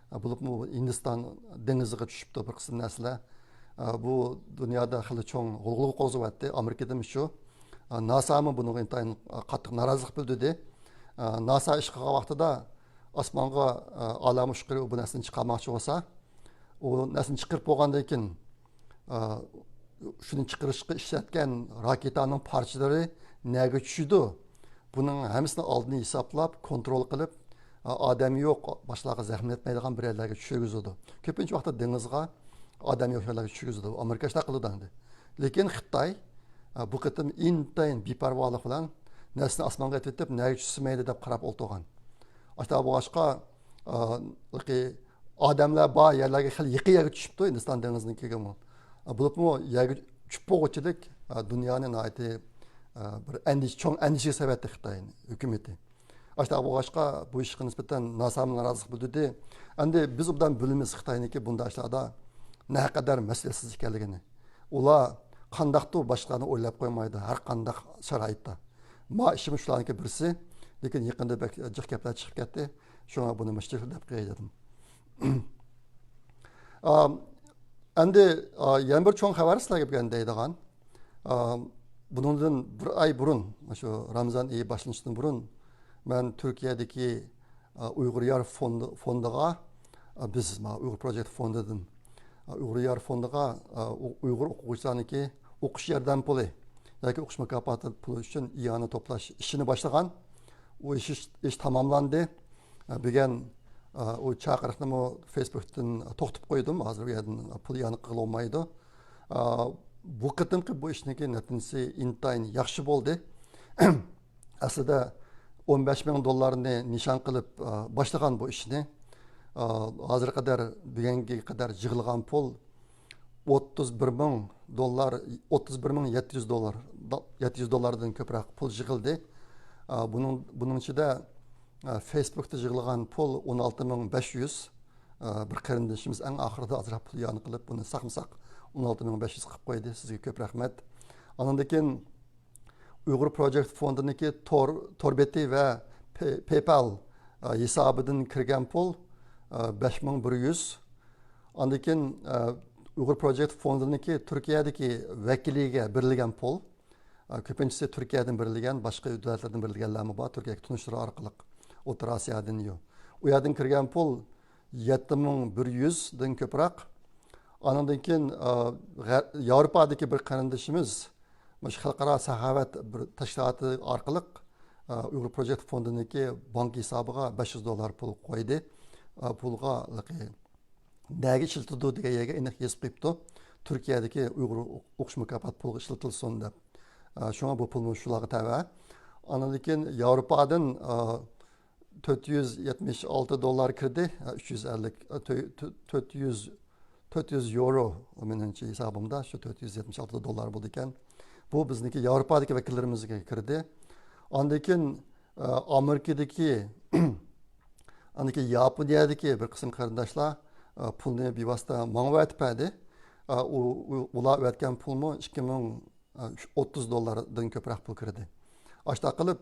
ئا، بولۇپمۇ ھىندىستان دېڭىزىغا چۈشۈپتۇ بىر قىسىم نەرسىلەر. ئا، بۇ دۇنيادا خېلى چوڭ غۇلغۇلا قوزغىۋەتتى. ئامېرىكىدىمۇ شۇ. ئا، ناسامۇ بۇنىڭغا ئىنتايىن قاتتىق نارازىلىق بىلدۈردى. ئا، ناسا ئىش قىلغان ۋاقتىدا ئاسمانغا، ئا، ئالەم ئۇچقۇرى بۇ نەرسىنى چىقارماقچى بولسا، ئۇ نەرسىنى چىقىرىپ بولغاندىن كېيىن، ئا، شۇنى چىقىرىشقا ئىشلەتكەن راكېتانىڭ پارچىلىرى نەگە چۈشىدۇ؟ بۇنىڭ ھەممىسىنى ئالدىن ھېسابلاپ، كونترول قىلىپ، ئا، ئادەم يوق، باشقىلارغا زەخمىتمەيدىغان بىر يەرلەرگە چۈشۈرگۈزىدۇ. كۆپىنچە ۋاقىتتا دېڭىزغا، ئادەم يوق يەرلەرگە چۈشۈرگۈزىدۇ. ئامېرىكا شۇنداق قىلىدۇ ئەمدى. لېكىن خىتاي، ئا، بۇ قېتىم ئىنتايىن بىپەرۋالىق بىلەن نەرسىنى ئاسمانغا ئېتىۋېتىپ، نەگە چۈشسە مەيلى دەپ قاراپ ئولتۇرغان. ئاشۇنداق بولغاچقا، ئا، ئادەملەر بار يەرلەرگە خېلى يېقىن يەرگە چۈشۈپتۇ، ھىندىستان دېڭىزىنىڭكىگىمۇ. بولۇپمۇ يەرگە چۈشۈپ بولغۇچىلىك، دۇنيانى ناھايىتى، بىر ئەندىشە، چوڭ ئەندىشىگە سېلىۋەتتى خىتاي ھۆكۈمىتى. ئاشۇنداق بولغاچقا، بۇ ئىشقا نىسبەتەن ناسامىل نارازىلىق بىلدۈردى. ئەمدى بىز ئوبدان بىلىمىز خىتاينىڭكى بۇنداق ئىشلاردا نەقەدەر مەسئۇلىيەتسىز ئىكەنلىكىنى. ئۇلار قانداقتۇر باشقىلارنى ئويلاپ قويمايدۇ، ھەر قانداق شارائىتتا. ما ئىشىمۇ شۇلارنىڭكى بىرسى، لېكىن يېقىندا بەك جىق گەپلەر چىقىپ كەتتى. شۇڭا بۇنى مۇشۇ يەردە دەپ قوياي دېدىم. ئا، ئەمدى، ئا، يەنە بىر چوڭ خەۋەر سىلەرگە بۈگۈن دەيدىغان. ئا، بۇنىڭدىن بىر ئاي بۇرۇن، شۇ رامىزان ئېيى باشلىنىشتىن بۇرۇن، مەن تۈركىيەدىكى، ئا، ئۇيغۇر يار فوندى، فوندىغا، ئا، بىز، ما، ئۇيغۇر پروجېكت فوندىدىن، ئا، ئۇيغۇر يار فوندىغا، ئا، ئۇ-، ئۇيغۇر ئوقۇغۇچىلارنىڭكى ئوقۇش ياردەم پۇلى ياكى ئوقۇش مۇكاپاتى پۇلى ئۈچۈن ئىئانە توپلاش ئىشىنى باشلىغان. ئۇ ئىش، ئىش تاماملاندى. ئا، بۈگۈن، ئا، ئۇ چاقىرىقنىمۇ فېيسبۇكتىن توختىتىپ قويدۇم. ھازىر ئۇ يەردىن پۇل ئىئانە قىلغىلى بولمايدۇ. ئا، بۇ قېتىمقى بۇ ئىشنىڭكى نەتىجىسى ئىنتايىن ياخشى بولدى. ئەسلىدە ئون بەش مىڭ دوللارنى نىشان قىلىپ، ئا، باشلىغان بۇ ئىشنى. ئا، ھازىرغا قەدەر، بۈگۈنگە قەدەر يىغىلغان پۇل ئوتتۇز بىر مىڭ دوللار، ئوتتۇز بىر مىڭ يەتتە يۈز دوللار، يەتتە يۈز دوللاردىن كۆپرەك پۇل يىغىلدى. ئا، بۇنىڭ، بۇنىڭ ئىچىدە، ئا، فېيسبۇكتا يىغىلغان پۇل ئون ئالتە مىڭ بەش يۈز، ئا، بىر قېرىندىشىمىز ئەڭ ئاخىرىدا ئازراق پۇل يان قىلىپ، بۇنى ساقمۇ ساق ئون ئالتە مىڭ بەش يۈز قىلىپ قويدى. سىزگە كۆپ رەھمەت. ئاندىن كېيىن ئۇيغۇر پروجېكت فوندىنىڭكى تور، تور بېتى ۋە پەي-، پەيپال، ئا، ھېسابىدىن كىرگەن پۇل، ئا، بەش مىڭ بىر يۈز. ئاندىن كېيىن، ئا، ئۇيغۇر پروجېكت فوندىنىڭكى تۈركىيەدىكى ۋەكىلىگە بېرىلگەن پۇل. ئا، كۆپىنچىسى تۈركىيەدىن بېرىلگەن، باشقا دۆلەتلەردىن بېرىلگەنلەرمۇ بار، تۈركىيەگە تونۇشلىرى ئارقىلىق ئوتتۇرا ئاسىيادىن يو. ئۇ يەردىن كىرگەن پۇل يەتتە مىڭ بىر يۈزدىن كۆپرەك. ئانىڭدىن كېيىن، ئا، غەر-، ياۋروپادىكى بىر قېرىندىشىمىز مۇشۇ خەلقئارا ساخاۋەت بىر تەشكىلاتى ئارقىلىق، ئا، ئۇيغۇر پروجېكت فوندىنىڭكى بانك ھېسابىغا بەش يۈز دوللار پۇل قويدى. ئا، پۇلغا ھېلىقى نەگە ئىشلىتىدۇ دېگەن يەرگە ئېنىق يېزىپ قويۇپتۇ. تۈركىيەدىكى ئۇيغۇر ئوقۇش مۇكاپات پۇلىغا ئىشلىتىلسۇن دەپ. ئا، شۇڭا بۇ پۇلمۇ شۇلارغا تەۋە. ئاندىن كېيىن ياۋروپادىن، ئا، تۆت يۈز يەتمىش ئالتە دوللار كىردى. ئا، ئۈچ يۈز ئەللىك، ئا، تۆ-، تۆ-، تۆت يۈز، تۆت يۈز يورو مېنىڭچە ھېسابىمدا شۇ تۆت يۈز يەتمىش ئالتە دوللار بولىدىكەن. بۇ بىزنىڭكى ياۋروپادىكى ۋەكىللىرىمىزگە كىردى. ئاندىن كېيىن، ئا، ئامېرىكىدىكى ئاندىن كېيىن ياپونىيەدىكى بىر قىسىم قېرىنداشلار، ئا، پۇلنى بىۋاسىتە ماڭا ئەۋەتىپ بەردى. ئا، ئۇ، ئۇ، ئۇلار ئەۋەتكەن پۇلمۇ ئىككى مىڭ ئوتتۇز دوللاردىن كۆپرەك پۇل كىردى. ئاشۇنداق قىلىپ،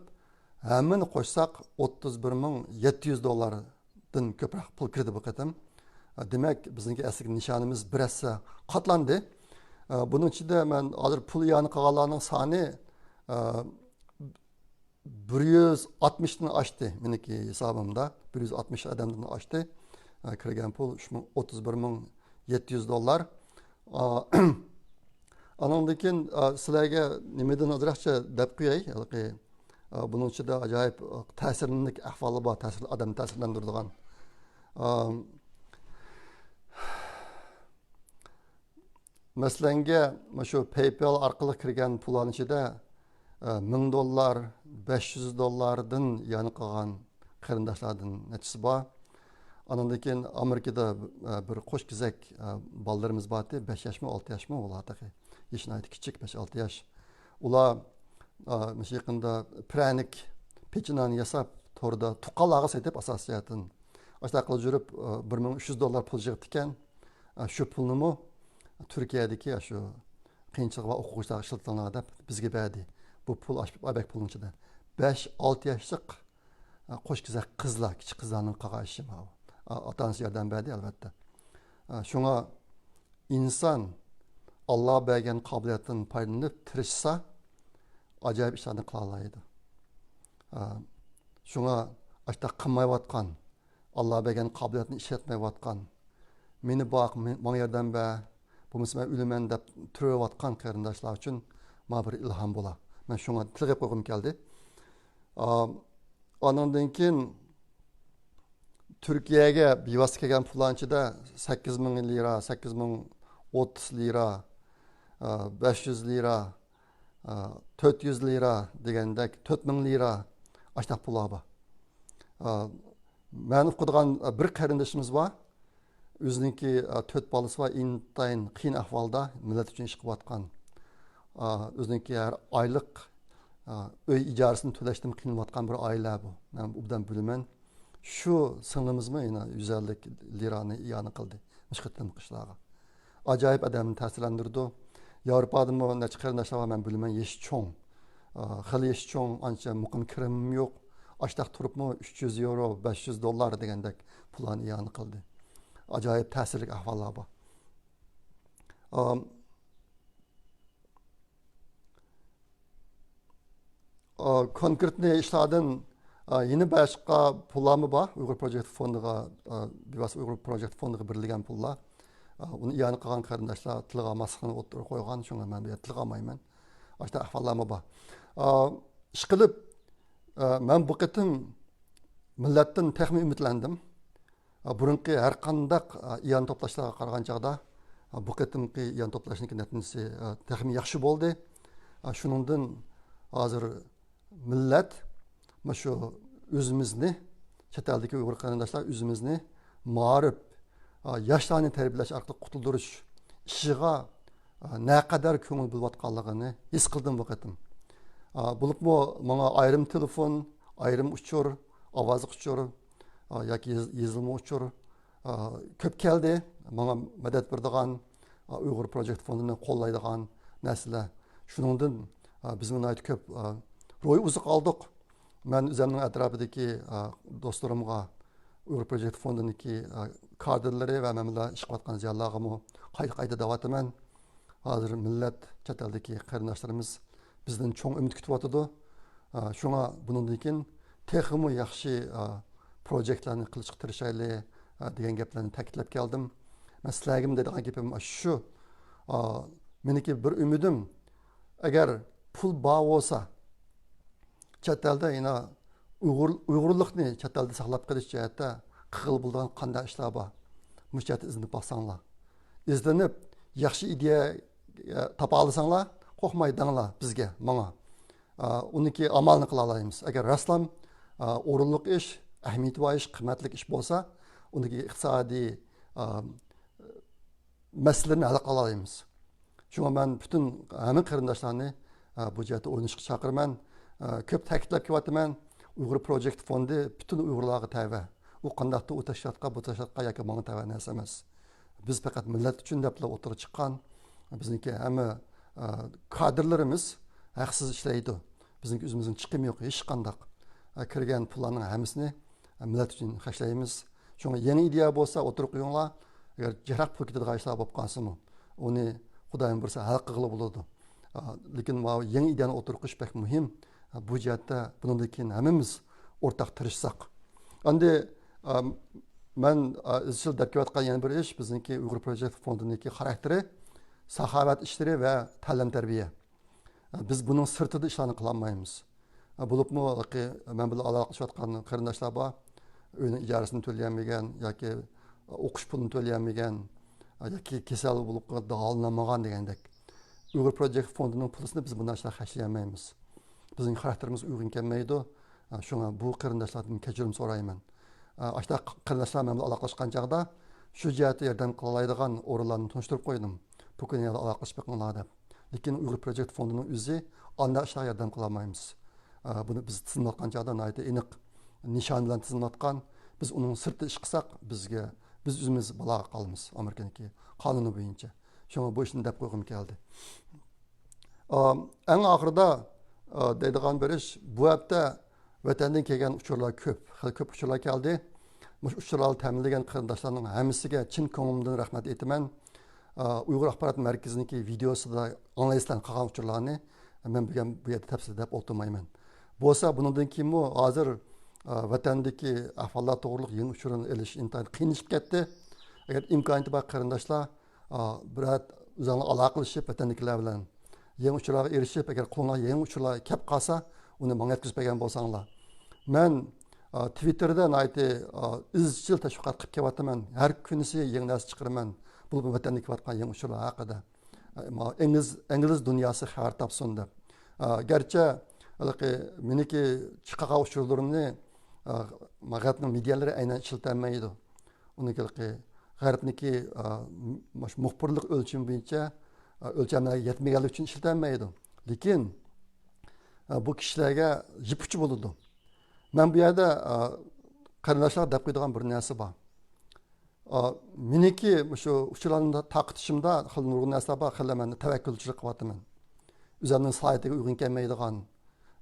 ھەممىنى قوشساق، ئوتتۇز بىر مىڭ يەتتە يۈز دوللاردىن كۆپرەك پۇل كىردى بۇ قېتىم. ئا، دېمەك، بىزنىڭكى ئەسلىدىكى نىشانىمىز بىر ھەسسە قاتلاندى. ئا، بۇنىڭ ئىچىدە مەن ھازىر پۇل ئىئانە قىلغانلارنىڭ سانى، ئا، بىر يۈز ئاتمىشتىن ئاشتى مېنىڭكى ھېسابىمدا. بىر يۈز ئاتمىش ئادەمدىن ئاشتى. ئا، كىرگەن پۇل ئۈچ مىڭ، ئوتتۇز بىر مىڭ يەتتە يۈز دوللار. ئا، ئانىڭدىن كېيىن، ئا، سىلەرگە نېمىدىن ئازراقچە دەپ قوياي. ھېلىقى، ئا، بۇنىڭ ئىچىدە ئاجايىپ، ئا، تەسىرلىك ئەھۋالى بار، تەسىر، ئادەمنى تەسىرلەندۈرىدىغان. ئا، مەسىلەنگە، مۇشۇ پەيپال ئارقىلىق كىرگەن پۇللارنىڭ ئىچىدە، ئە، مىڭ دوللار، بەش يۈز دوللاردىن يان قالغان قېرىنداشلاردىن نەچچىسى بار. ئانىڭدىن كېيىن ئامېرىكىدا، ئە، بىر قوش كېزەك، ئە، بالىلىرىمىز بارتى، بەش ياشمۇ، ئالتە ياشمۇ، ئۇلار تېخى يېشى ناھايىتى كىچىك، بەش، ئالتە ياش. ئۇلار، ئە، مۇشۇ يېقىندا پىرەنىك، پېچىنان ياساپ، توردا تۇغقانلارغا سېتىپ، ئاساسىي جەھەتتىن. ئاشۇنداق قىلىپ يۈرۈپ، ئە، بىر مىڭ ئۈچ يۈز دوللار پۇل يىغىپتىكەن. ئە، شۇ پۇلنىمۇ تۈركىيەدىكى شۇ قىيىنچىلىقى بار ئوقۇغۇچىلارغا ئىشلىتىڭلار دەپ بىزگە بەردى. بۇ پۇل ئاش-، ئايبەك پۇلنىڭ ئىچىدە. بەش، ئالتە ياشلىق، ئە، قوش كېزەك قىزلار، كىچىك قىزلارنىڭ قىلغان ئىشى ماۋۇ. ئا-، ئاتا-ئانىسى ياردەم بەردى، ئەلۋەتتە. ئە، شۇڭا ئىنسان ئاللا بەرگەن قابىلىيەتتىن پايدىلىنىپ تىرىشسا، ئاجايىپ ئىشلارنى قىلالايدۇ. ئە، شۇڭا ئاشۇنداق قىلمايۋاتقان، ئاللا بەرگەن قابىلىيەتنى ئىشلەتمەيۋاتقان، مېنى باق، مې-، ماڭا ياردەم بەر، بولمىسا مەن ئۆلىمەن دەپ تۇرۇۋاتقان قېرىنداشلار ئۈچۈن مانا بىر ئىلھام بولا. مەن شۇڭا تىلغا قويغۇم كەلدى. ئا، ئانىڭدىن كېيىن تۈركىيەگە بىۋاسىتە كەلگەن پۇللارنىڭ ئىچىدە سەككىز مىڭ لىرا، سەككىز مىڭ ئوتتۇز لىرا، ئا، بەش يۈز لىرا، ئا، تۆت يۈز لىرا دېگەندەك، تۆت مىڭ لىرا ئاشۇنداق پۇللار بار. ئا، مەن ئۇقىدىغان بىر قېرىندىشىمىز بار. ئۆزىنىڭكى، ئا، تۆت بالىسى بار، ئىنتايىن قىيىن ئەھۋالدا مىللەت ئۈچۈن ئىش قىلىۋاتقان. ئا، ئۆزىنىڭكى ھەر ئايلىق، ئا، ئۆي ئىجارىسىنى تۆلەشتىن قىينىلىۋاتقان بىر ئائىلە بۇ. مەن ئوبدان بىلىمەن. شۇ سىڭلىمىزمۇ يەنە يۈز ئەللىك لىرانى ئىئانە قىلدى مۇشۇ قېتىمقى ئىشلارغا. ئاجايىپ ئادەمنى تەسىرلەندۈرىدۇ. ياۋروپادىمۇ نەچچە قېرىنداشلار بار، مەن بىلىمەن، يېشى چوڭ. ئا، خېلى يېشى چوڭ، ئانچە مۇقىم كىرىمىمۇ يوق. ئاشتاق تۇرۇپمۇ ئۈچ يۈز يورو، بەش يۈز دوللار دېگەندەك پۇللارنى ئىئانە قىلدى. ئاجايىپ تەسىرلىك ئەھۋاللار بار. ئا، ئا، كونكرېتنى ئىشلاردىن، ئا، يەنە باشقا پۇللارمۇ بار. ئۇيغۇر پروجېكت فوندىغا، ئا، بىۋاسىتە ئۇيغۇر پروجېكت فوندىغا بېرىلگەن پۇللار. ئا، ئۇنى ئىئانە قىلغان قېرىنداشلار تىلغا ئالماسلىقنى ئوتتۇرىغا قويغان، شۇڭا مەن بۇ يەردە تىلغا ئالمايمەن. ئاشۇنداق ئەھۋاللارمۇ بار. ئا، ئىشقىلىپ، ئا، مەن بۇ قېتىم مىللەتتىن تېخىمۇ ئۈمىدلەندىم. ئا، بۇرۇنقى ھەر قانداق، ئا، ئىئانە توپلاشلارغا قارىغان چاغدا، ئا، بۇ قېتىمقى ئىئانە توپلاشنىڭكى نەتىجىسى، ئا، تېخىمۇ ياخشى بولدى. ئا، شۇنىڭدىن ھازىر مىللەت مۇشۇ ئۆزىمىزنى، چەت ئەلدىكى ئۇيغۇر قېرىنداشلار ئۆزىمىزنى مائارىپ، ئا، ياشلارنى تەربىيەلەش ئارقىلىق قۇتۇلدۇرۇش ئىشىغا، ئا، نەقەدەر كۆڭۈل بۆلۈۋاتقانلىقىنى ھېس قىلدىم بۇ قېتىم. ئا، بولۇپمۇ ماڭا ئايرىم تېلېفون، ئايرىم ئۇچۇر، ئاۋازلىق ئۇچۇر، ئا، ياكى يېز-، يېزىلما ئۇچۇر، ئا، كۆپ كەلدى. ماڭا مەدەت بېرىدىغان، ئا، ئۇيغۇر پروجېكت فوندىنى قوللايدىغان نەرسىلەر. شۇنىڭدىن، ئا، بىزمۇ ناھايىتى كۆپ، ئا، روھىي ئوزۇق ئالدۇق. مەن ئۆزۈمنىڭ ئەتراپىدىكى، ئا، دوستلىرىمغا، ئۇيغۇر پروجېكت فوندىنىڭكى، ئا، كادىرلىرى ۋە مەن بىلەن ئىش قىلىۋاتقان زىيالىيلارغىمۇ قايتا قايتا دەۋاتىمەن. ھازىر مىللەت، چەت ئەلدىكى قېرىنداشلىرىمىز بىزدىن چوڭ ئۈمىد كۈتۈۋاتىدۇ. ئا، شۇڭا بۇنىڭدىن كېيىن تېخىمۇ ياخشى، ئا، پروجېكتلارنى قىلىشقا تىرىشايلى، ئا، دېگەن گەپلەرنى تەكىتلەپ كەلدىم. مەن سىلەرگىمۇ دەيدىغان گېپىم ئاشۇ شۇ. ئا، مېنىڭكى بىر ئۈمىدىم، ئەگەر پۇل بار بولسا، چەت ئەلدە يەنە ئۇيغۇر، ئۇيغۇرلۇقنى چەت ئەلدە ساقلاپ قېلىش جەھەتتە قىلغىلى بولىدىغان قانداق ئىشلار بار؟ مۇشۇ جەھەتتە ئىزدىنىپ باقساڭلار. ئىزدىنىپ، ياخشى ئىدىيە، ئە، تاپالىساڭلار، قورقماي دەڭلار بىزگە، ماڭا. ئا، ئۇنىڭكى ئامالىنى قىلالايمىز. ئەگەر راستلام، ئا، ئورۇنلۇق ئىش، ئەھمىيىتى بار ئىش، قىممەتلىك ئىش بولسا، ئۇنىڭكى ئىقتىسادىي، ئا، مەسىلىنى ھەل قىلالايمىز. شۇڭا مەن پۈتۈن ھەممە قېرىنداشلارنى، ئە، بۇ جەھەتتە ئويلىنىشقا چاقىرىمەن. ئە، كۆپ تەكىتلەپ كېلىۋاتىمەن. ئۇيغۇر پروجېكت فوندى پۈتۈن ئۇيغۇرلارغا تەۋە. ئۇ قانداقتۇر ئۇ تەشكىلاتقا، بۇ تەشكىلاتقا ياكى ماڭا تەۋە نەرسە ئەمەس. بىز پەقەت مىللەت ئۈچۈن دەپلا ئوتتۇرىغا چىققان. بىزنىڭكى ھەممە، ئە، كادىرلىرىمىز ھەقسىز ئىشلەيدۇ. بىزنىڭكى ئۆزىمىزنىڭ چىقىمى يوق، ھېچقانداق. ئە، كىرگەن پۇللارنىڭ ھەممىسىنى، ئە، مىللەت ئۈچۈن خەجلەيمىز. شۇڭا يېڭى ئىدىيە بولسا ئوتتۇرىغا قويۇڭلار. ئەگەر جىقراق پۇل كېتىدىغان ئىشلار بولۇپ قالسىمۇ، ئۇنى خۇدايىم بۇيرۇسا ھەل قىلغىلى بولىدۇ. ئا، لېكىن ماۋۇ يېڭى ئىدىيەنى ئوتتۇرىغا قويۇش بەك مۇھىم. ئا، بۇ جەھەتتە بۇنىڭدىن كېيىن ھەممىمىز ئورتاق تىرىشساق. ئەمدى، ئا، مەن، ئا، ئىزچىل دەپ كېلىۋاتقان يەنە بىر ئىش، بىزنىڭكى ئۇيغۇر پروجېكت فوندىنىڭكى خاراكتېرى ساخاۋەت ئىشلىرى ۋە تەلىم تەربىيە. بىز بۇنىڭ سىرتىدا ئىشلارنى قىلالمايمىز. بولۇپمۇ، مەن بىلەن ئالاقىلىشىۋاتقان قېرىنداشلار بار. ئۆينىڭ ئىجارىسىنى تۆلىيەلمىگەن ياكى ئوقۇش پۇلىنى تۆلىيەلمىگەن ياكى كېسەل بولۇپ داۋالىنالمىغان دېگەندەك. ئۇيغۇر پروجېكت فوندىنىڭ پۇلىسىنى بىز بۇنداق ئىشلارغا خەجلىيەلمەيمىز. بىزنىڭ خاراكتېرىمىزگە ئۇيغۇن كەلمەيدۇ. شۇڭا بۇ قېرىنداشلاردىن كەچۈرۈم سورايمەن. ئاشۇنداق قېرىنداشلار مەن بىلەن ئالاقىلاشقان چاغدا شۇ جەھەتتە ياردەم قىلالايدىغان ئورۇنلارنى تونۇشتۇرۇپ قويدۇم. بۇ كۈنى يەنە ئالاقىلىشىپ بېقىڭلار دەپ. لېكىن ئۇيغۇر پروجېكت فوندىنىڭ ئۆزى ئانداق ئىشلارغا ياردەم قىلالمايمىز. ئا، بۇنى بىز تىزىملاتقان چاغدا ناھايىتى ئېنىق نىشان بىلەن تىزىملاتقان. بىز ئۇنىڭ سىرتىدا ئىش قىلساق، بىزگە، بىز ئۆزىمىز بالاغا قالىمىز ئامېرىكىنىڭكى قانۇنى بويىچە. شۇڭا بۇ ئىشنى دەپ قويغۇم كەلدى. ئا، ئەڭ ئاخىرىدا، ئا، دەيدىغان بىر ئىش، بۇ ھەپتە ۋەتەندىن كەلگەن ئۇچۇرلار كۆپ، خېلى كۆپ ئۇچۇرلار كەلدى. مۇشۇ ئۇچۇرلارنى تەمىنلىگەن قېرىنداشلارنىڭ ھەممىسىگە چىن كۆڭلۈمدىن رەھمەت ئېيتىمەن. ئا، ئۇيغۇر ئاخبارات مەركىزىنىڭكى ۋىدېئوسىدا ئاڭلايسىلەر قالغان ئۇچۇرلارنى. مەن بۈگۈن بۇ يەردە تەپسىلىي دەپ ئولتۇرمايمەن. بولسا بۇنىڭدىن كېيىنمۇ ھازىر، ئا، ۋەتەندىكى ئەھۋاللار توغرۇلۇق يېڭى ئۇچۇرنى ئېلىش ئىنتايىن قىيىنلىشىپ كەتتى. ئەگەر ئىمكانىيىتى بار قېرىنداشلار، ئا، بىرەر ئۆزۈڭلار ئالاقىلىشىپ ۋەتەندىكىلەر بىلەن يېڭى ئۇچۇرلارغا ئېرىشىپ، ئەگەر قولۇڭلارغا يېڭى ئۇچۇرلار كەپ قالسا، ئۇنى ماڭا يەتكۈزۈپ بەرگەن بولساڭلار. مەن، ئا، تىۋىتتېردا ناھايىتى، ئا، ئىزچىل تەشۋىقات قىلىپ كېلىۋاتىمەن. ھەر كۈنىسى يېڭى نەرسە چىقىرىمەن. بولۇپمۇ ۋەتەندە كېلىۋاتقان يېڭى ئۇچۇرلار ھەققىدە. ئا، ما-، ئىنگلىز، ئىنگلىز دۇنياسى خەۋەر تاپسۇن دەپ. ئا، گەرچە ھېلىقى مېنىڭكى چىقارغان ئۇچۇرلىرىمنى، ئا، ما-، غەربنىڭ مېدىيالىرى ئەينەن ئىشلىتەلمەيدۇ. ئۇنىڭكى غەربنىڭكى، ئا، مۇشۇ مۇخبىرلىق ئۆلچىمى بويىچە، ئا، ئۆلچەملەرگە يەتمىگەنلىكى ئۈچۈن ئىشلىتەلمەيدۇ. لېكىن ئە، بۇ كىشىلەرگە يىپ ئۇچى بولىدۇ. مەن بۇ يەردە، ئە، قېرىنداشلارغا دەپ قويىدىغان بىر نەرسە بار. ئە، مېنىڭكى مۇشۇ ئۇچۇرلارنى تارقىتىشىمدا خېلى نۇرغۇن نەرسىلەر بار، خېلى مەن تەۋەككۈلچىلىك قىلىۋاتىمەن. ئۆزۈمنىڭ سالاھىيىتىگە ئۇيغۇن كەلمەيدىغان،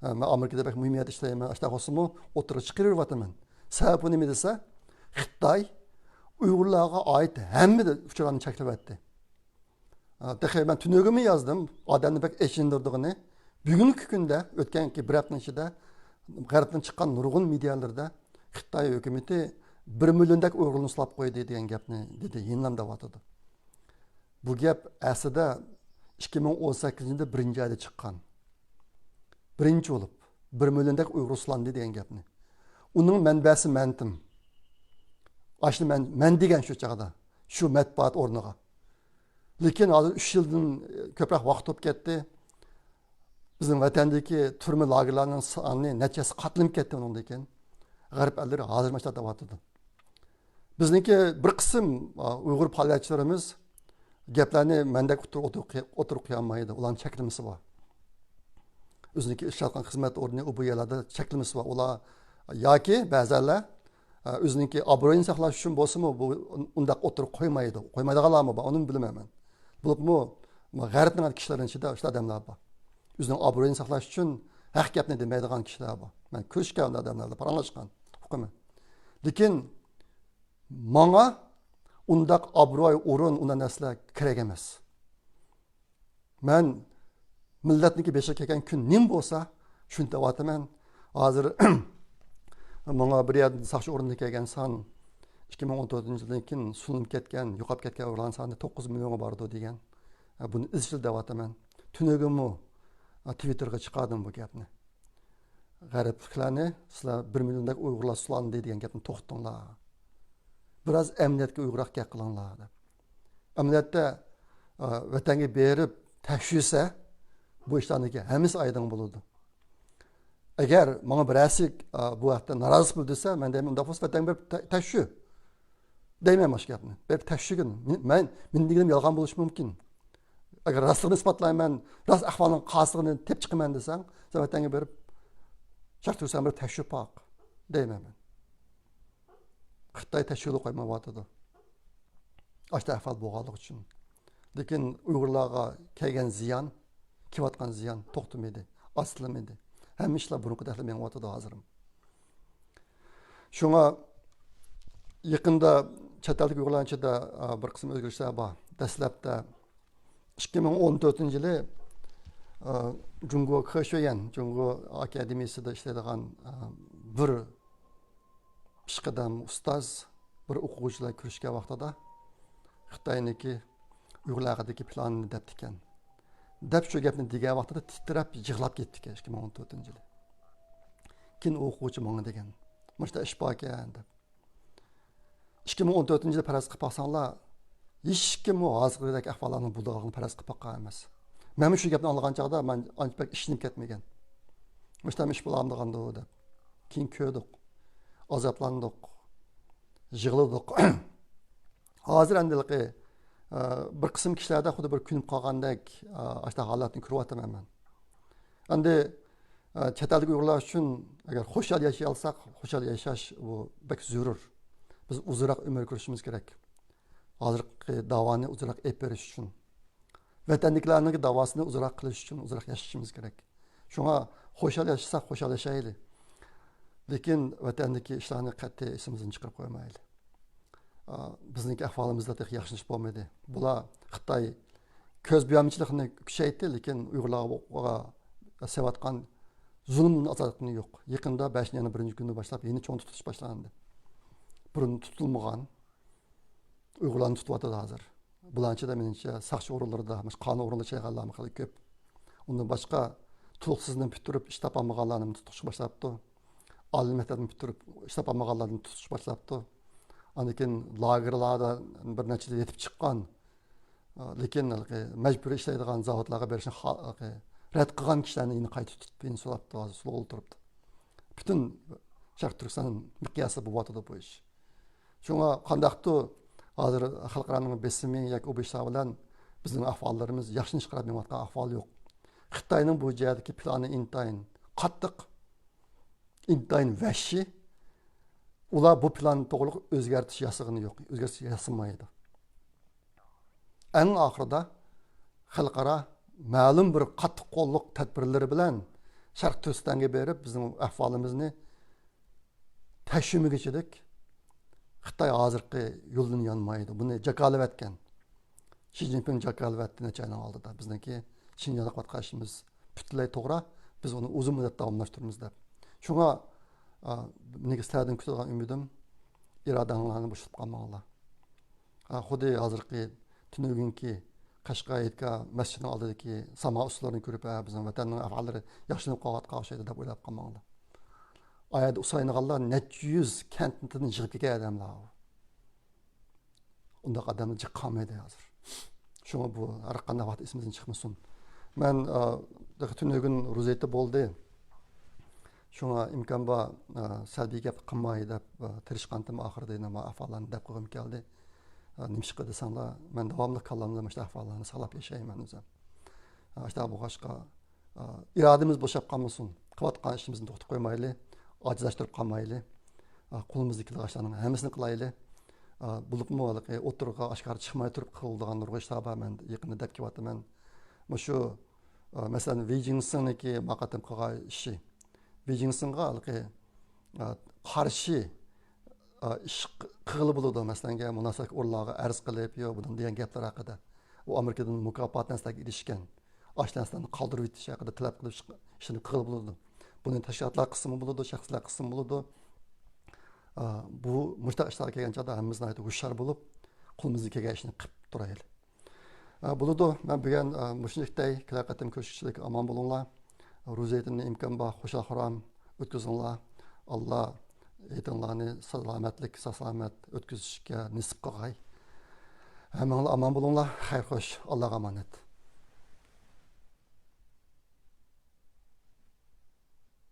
ئە، مەن ئامېرىكىدا بەك مۇھىم يەردە ئىشلەيمەن، ئاشۇنداق بولسىمۇ ئوتتۇرىغا چىقىرىۋېرىۋاتىمەن. سەۋەبى نېمە دېسە، خىتاي ئۇيغۇرلارغا ئائىت ھەممە ئۇچۇرلارنى چەكلىۋەتتى. ئا، تېخى مەن تۈنۈگۈنمۇ يازدىم، ئادەمنى بەك ئېچىندۇرىدىغىنى، بۈگۈنكى كۈندە، ئۆتكەنكى بىر ھەپتىنىڭ ئىچىدە غەربنىڭ چىققان نۇرغۇن مېدىيالىرىدا خىتاي ھۆكۈمىتى بىر مىليوندەك ئۇيغۇرنى سولاپ قويدى دېگەن گەپنى دېدى، يەنىلا دەۋاتىدۇ. بۇ گەپ ئەسلىدە ئىككى مىڭ ئون سەككىزىنچى يىلدا بىرىنچى ئايدا چىققان. بىرىنچى بولۇپ، بىر مىليوندەك ئۇيغۇر سولاندى دېگەن گەپنى. ئۇنىڭ مەنبەسى مەنتىم. ئاشۇنى مەن، مەن دېگەن شۇ چاغدا، شۇ مەتبۇئات ئورنىغا. لېكىن ھازىر ئۈچ يىلدىن كۆپرەك ۋاقىت ئۆتۈپ كەتتى. بىزنىڭ ۋەتەندىكى تۈرمە لاگېرلارنىڭ سانى نەچچە ھەسسە قاتلىنىپ كەتتى ئۇنىڭدىن كېيىن. غەرب ئەللىرى ھازىر مۇشۇنداق دەۋاتىدۇ. بىزنىڭكى بىر قىسىم، ئا، ئۇيغۇر پائالىيەتچىلىرىمىز گەپلەرنى مەندەك ئوتتۇرىغا، ئوتتۇرىغا قويالمايدۇ. ئۇلارنىڭ چەكلىمىسى بار. ئۆزىنىڭكى ئىشلەۋاتقان خىزمەت ئورنى، ئۇ بۇ يەرلەردە چەكلىمىسى بار. ئۇلار ياكى بەزەنلەر، ئە، ئۆزىنىڭكى ئابرۇيىنى ساقلاش ئۈچۈن بولسىمۇ، بۇ ئۇنداق ئوتتۇرىغا قويمايدۇ. قويمايدىغانلارمۇ بار، ئۇنىمۇ بىلمەيمەن. بولۇپمۇ، غەربنىڭ كىشىلىرىنىڭ ئىچىدە شۇنداق ئادەملەر بار. ئۆزىنىڭ ئابرۇيىنى ساقلاش ئۈچۈن ھەق گەپنى دېمەيدىغان كىشىلەر بار. مەن كۆرۈشكەن ئۇنداق ئادەملەر بىلەن پاراڭلاشقان، ئۇقىمەن. لېكىن ماڭا ئۇنداق ئابرۇي، ئورۇن، ئۇنداق نەرسىلەر كېرەك ئەمەس. مەن مىللەتنىڭكى بېشىغا كەلگەن كۈن نېمە بولسا، شۇنى دەۋاتىمەن. ھازىر ماڭا بىر يەردىن ساقچى ئورنىدىن كەلگەن سان، ئىككى مىڭ ئون تۆتىنچى يىلدىن كېيىن سۇنۇپ كەتكەن، يوقاپ كەتكەن ئۇيغۇرلارنىڭ سانى توققۇز مىليونغا بارىدۇ دېگەن. بۇنى ئىزچىل دەۋاتىمەن. تۈنۈگۈنمۇ، ئا، تىۋىتتېرغا چىقاردىم بۇ گەپنى. غەربلىكلەرنى، سىلەر بىر مىليوندەك ئۇيغۇرلار سولاندى دېگەن گەپنى توختىتىڭلار. بىراز ئەمەلىيەتكە ئۇيغۇنراق گەپ قىلىڭلار دەپ. ئەمەلىيەتتە، ئا، ۋەتەنگە بېرىپ تەكشۈرسە، بۇ ئىشلارنىڭكى ھەممىسى ئايدىڭ بولىدۇ. ئەگەر ماڭا بىرەرسى، ئا، بۇ ھەقتە نارازى بولدى دېسە، مەن دەيمەن، ئۇنداق بولسا ۋەتەنگە بېرىپ تە-، تەكشۈر دەيمەن مانا شۇ گەپنى. بېرىپ تەكشۈرگىن. مەن، مېنىڭ دېگىنىم يالغان بولۇشى مۇمكىن. ئەگەر راستلىقىنى ئىسپاتلايمەن، راست ئەھۋالنىڭ قايسىلىقىنى تېپىپ چىقىمەن دېسەڭ، سەن ۋەتەنگە بېرىپ، شەرقىي تۈركىستانغا بېرىپ تەكشۈرۈپ باق دەيمەن مەن. خىتاي تەكشۈرۈپ قويمايۋاتىدۇ. ئاشۇنداق ئەھۋال بولغانلىقى ئۈچۈن. لېكىن ئۇيغۇرلارغا كەلگەن زىيان، كېلىۋاتقان زىيان توختىمىدى، ئاستىلىمىدى. ھەممە ئىشلار بۇرۇنقىدەكلا مېڭىۋاتىدۇ ھازىرمۇ. شۇڭا يېقىندا چەت ئەلدىكى ئۇيغۇرلارنىڭ ئىچىدە، ئا، بىر قىسىم ئۆزگىرىشلەر بار. دەسلەپتە ئىككى مىڭ ئون تۆتىنچى يىلى، ئا، جۇڭگو خېشۈيۈەن، جۇڭگو ئاكادېمىيىسىدا ئىشلەيدىغان، ئا، بىر پېشقەدەم ئۇستاز بىر ئوقۇغۇچى بىلەن كۆرۈشكەن ۋاقتىدا خىتاينىڭكى ئۇيغۇرلار ھەققىدىكى پىلانىنى دەپتىكەن. دەپ شۇ گەپنى دېگەن ۋاقتىدا تىترەپ يىغلاپ كەتتىكەن ئىككى مىڭ ئون تۆتىنچى يىلى. كېيىن ئۇ ئوقۇغۇچى ماڭا دېگەن، مۇشۇنداق ئىش باركەن دەپ. ئىككى مىڭ ئون تۆتىنچى يىلى پەرەز قىلىپ باقساڭلار، ھېچكىممۇ ھازىرقىدەك ئەھۋاللارنىڭ بولىدىغانلىقىنى پەرەز قىلىپ باققان ئەمەس. مەنمۇ شۇ گەپنى ئاڭلىغان چاغدا مەن ئانچە بەك ئىشىنىپ كەتمىگەن. مۇشۇنداق ئىش بولامدىغاندۇ دەپ. كېيىن كۆردۇق. ئازابلاندۇق. يىغلىدۇق. ھازىر ئەمدى ھېلىقى، ئە، بىر قىسىم كىشىلەردە خۇددى بىر كۆنۈپ قالغاندەك، ئە، ئاشۇنداق ھالەتنى كۆرۈۋاتىمەن مەن. ئەمدى، ئە، چەت ئەلدىكى ئۇيغۇرلار ئۈچۈن ئەگەر خۇشال ياشىيالساق، خۇشال ياشاش بۇ بەك زۆرۈر. بىز ئۇزۇنراق ئۆمۈر كۆرۈشىمىز كېرەك. ھازىرقى داۋانى ئۇزۇنراق ئېلىپ بېرىش ئۈچۈن. ۋەتەندىكىلەرنىڭ داۋاسىنى ئۇزۇنراق قىلىش ئۈچۈن ئۇزۇنراق ياشىشىمىز كېرەك. شۇڭا خۇشال ياشىساق خۇشال ياشايلى. لېكىن ۋەتەندىكى ئىشلارنى قەتئىي ئېسىمىزدىن چىقىرىپ قويمايلى. ئا، بىزنىڭكى ئەھۋالىمىزدا تېخى ياخشىلىنىش بولمىدى. بۇلار خىتاي كۆز بۆيەمچىلىكنى كۈچەيتتى، لېكىن ئۇيغۇرلارغا سېلىۋاتقان زۇلۇمدىن ئازادلىقى يوق. يېقىندا بەشىنچى ئاينىڭ بىرىنچى كۈنى باشلاپ يەنە چوڭ تۇتۇش باشلاندى. بۇرۇن تۇتۇلمىغان ئۇيغۇرلارنى تۇتۇۋاتىدۇ ھازىر. بۇلارنىڭ ئىچىدە مېنىڭچە ساقچى ئورۇنلىرىدا، مۇشۇ قانۇن ئورۇنلىرىدا ئىشلەيدىغانلارمۇ خېلى كۆپ. ئۇندىن باشقا تولۇقسىزنى پۈتتۈرۈپ ئىش تاپالمىغانلارنى تۇتۇشقا باشلاپتۇ. ئالىي مەكتەپنى پۈتتۈرۈپ ئىش تاپالمىغانلارنى تۇتۇشقا باشلاپتۇ. ئاندىن كېيىن لاگېرلاردا بىر نەچچە يىل يېتىپ چىققان، لېكىن ھېلىقى مەجبۇرىي ئىشلەيدىغان زاۋۇتلارغا بېرىشنى خا-، رەت قىلغان كىشىلەرنى يەنە قايتا تۇتۇپ، يەنە سولاپتۇ، ھازىر سولاپ ئولتۇرۇپتۇ. پۈتۈن شەرقىي تۈركىستان مىقياسىدا بولۇۋاتىدۇ بۇ ئىش. شۇڭا قانداقتۇ ھازىر خەلقئارانىڭ بېسىمى ياكى ئۇ بۇ ئىشلار بىلەن بىزنىڭ ئەھۋاللىرىمىز ياخشىلىنىشقا قاراپ مېڭىۋاتقان ئەھۋال يوق. خىتاينىڭ بۇ جەھەتتىكى پىلانى ئىنتايىن قاتتىق، ئىنتايىن ۋەھشىي. ئۇلار بۇ پىلان توغرىلىق ئۆزگەرتىش ياسىغىنى يوق، ئۆزگەرتىش ياسىمايدۇ. ئەڭ ئاخىرىدا خەلقئارا مەلۇم بىر قاتتىق قوللۇق تەدبىرلىرى بىلەن شەرقىي تۈركىستانغا بېرىپ، بىزنىڭ ئەھۋالىمىزنى تەشۋىمىگە چىدىك خىتاي ھازىرقى يولدىن يانمايدۇ. بۇنى جاكارلىۋەتكەن. شى جىنپىڭ جاكارلىۋەتتى نەچچە ئاينىڭ ئالدىدا. بىزنىڭكى شىنجاڭدا قىلىۋاتقان ئىشىمىز پۈتۈنلەي توغرا. بىز ئۇنى ئۇزۇن مۇددەت داۋاملاشتۇرىمىز دەپ. شۇڭا، ئا، مېنىڭكى سىلەردىن كۈتىدىغان ئۈمىدىم، ئىرادەڭلارنى بوشىتىپ قالماڭلار. ئا، خۇددى ھازىرقى تۈنۈگۈنكى قەشقەر ھېيتگاھ مەسچىتىنىڭ ئالدىدىكى ساما ئۇسسۇللىرىنى كۆرۈپ، ھە، بىزنىڭ ۋەتەننىڭ ئەھۋاللىرى ياخشىلىنىپ قالغان ئوخشايدۇ دەپ ئويلاپ قالماڭلار. ئايەدە ئۇسسۇل ئوينىغانلار نەچچە يۈز كەنتتىن يىغىپ كەلگەن ئادەملەر ئۇ. ئۇنداق ئادەملەر جىق قالمايدۇ ھازىر. شۇڭا بۇ ھەر قانداق ۋاقىت ئېسىمىزدىن چىقمىسۇن. مەن، ئا، تېخى تۈنۈگۈن روزا ھېيتى بولدى. شۇڭا ئىمكان بار، ئا، سەلبىي گەپ قىلماي دەپ، ئا، تىرىشقانتىم ئاخىرىدا يەنە ما ئەھۋاللارنى دەپ قويغۇم كەلدى. ئا، نېمىشقا دېسەڭلار، مەن داۋاملىق كاللامدا مۇشۇ ئەھۋاللارنى ساقلاپ ياشايمەن ئۆزۈم. ئا، شۇنداق بولغاچقا، ئا، ئىرادىمىز بوشاپ قالمىسۇن. قىلىۋاتقان ئىشىمىزنى توختىتىپ قويمايلى. ئاجىزلاشتىرىپ قالمايلى. ئا، قولىمىزدىكى ئىشلارنىڭ ھەممىسىنى قىلايلى. ئا، بولۇپمۇ ھېلىقى ئوتتۇرىغا ئاشكارا چىقماي تۇرۇپ قىلىدىغان نۇرغۇن ئىشلار بار. مەن يېقىندا دەپ كېلىۋاتىمەن. مۇشۇ، ئا، مەسىلەن، ۋېي جىڭسىڭنىڭكى ما قېتىم قىلغان ئىشى. ۋېي جىڭسىڭغا ھېلىقى، ئا، قارشى، ئا، ئىش قىلغىلى بولىدۇ. مەسىلەن، مۇناسىۋەتلىك ئورۇنلارغا ئەرز قىلىپ، يو، بۇنىڭ دېگەن گەپلەر ھەققىدە. ئۇ ئامېرىكىدىن مۇكاپات نەرسىلەرگە ئېرىشكەن. ئاشۇ نەرسىلەرنى قالدۇرۇپ يېتىش ھەققىدە تەلەپ قىلىپ ئىشنى قىلغىلى بولىدۇ. بۇنى تەشكىلاتلار قىلسىمۇ بولىدۇ، شەخسلەر قىلسىمۇ بولىدۇ. ئا، بۇ مۇشۇنداق ئىشلارغا كەلگەن چاغدا ھەممىمىز ناھايىتى ھوشيار بولۇپ، قولىمىزدىن كەلگەن ئىشنى قىلىپ تۇرايلى. ئا، بولىدۇ. مەن بۈگۈن، ئا، مۇشۇنچىلىك دەي. كېلەر قېتىم كۆرۈشكىچىلىك ئامان بولۇڭلار. روزا ھېيتىنى ئىمكان بار خۇشال-خۇرام ئۆتكۈزۈڭلار. ئاللا ھېيتىڭلارنى سالامەتلىك، ساق-سالامەت ئۆتكۈزۈشكە نېسىپ قىلغاي. ھەممىڭلار ئامان بولۇڭلار. خەير خوش. ئاللاغا ئامانەت.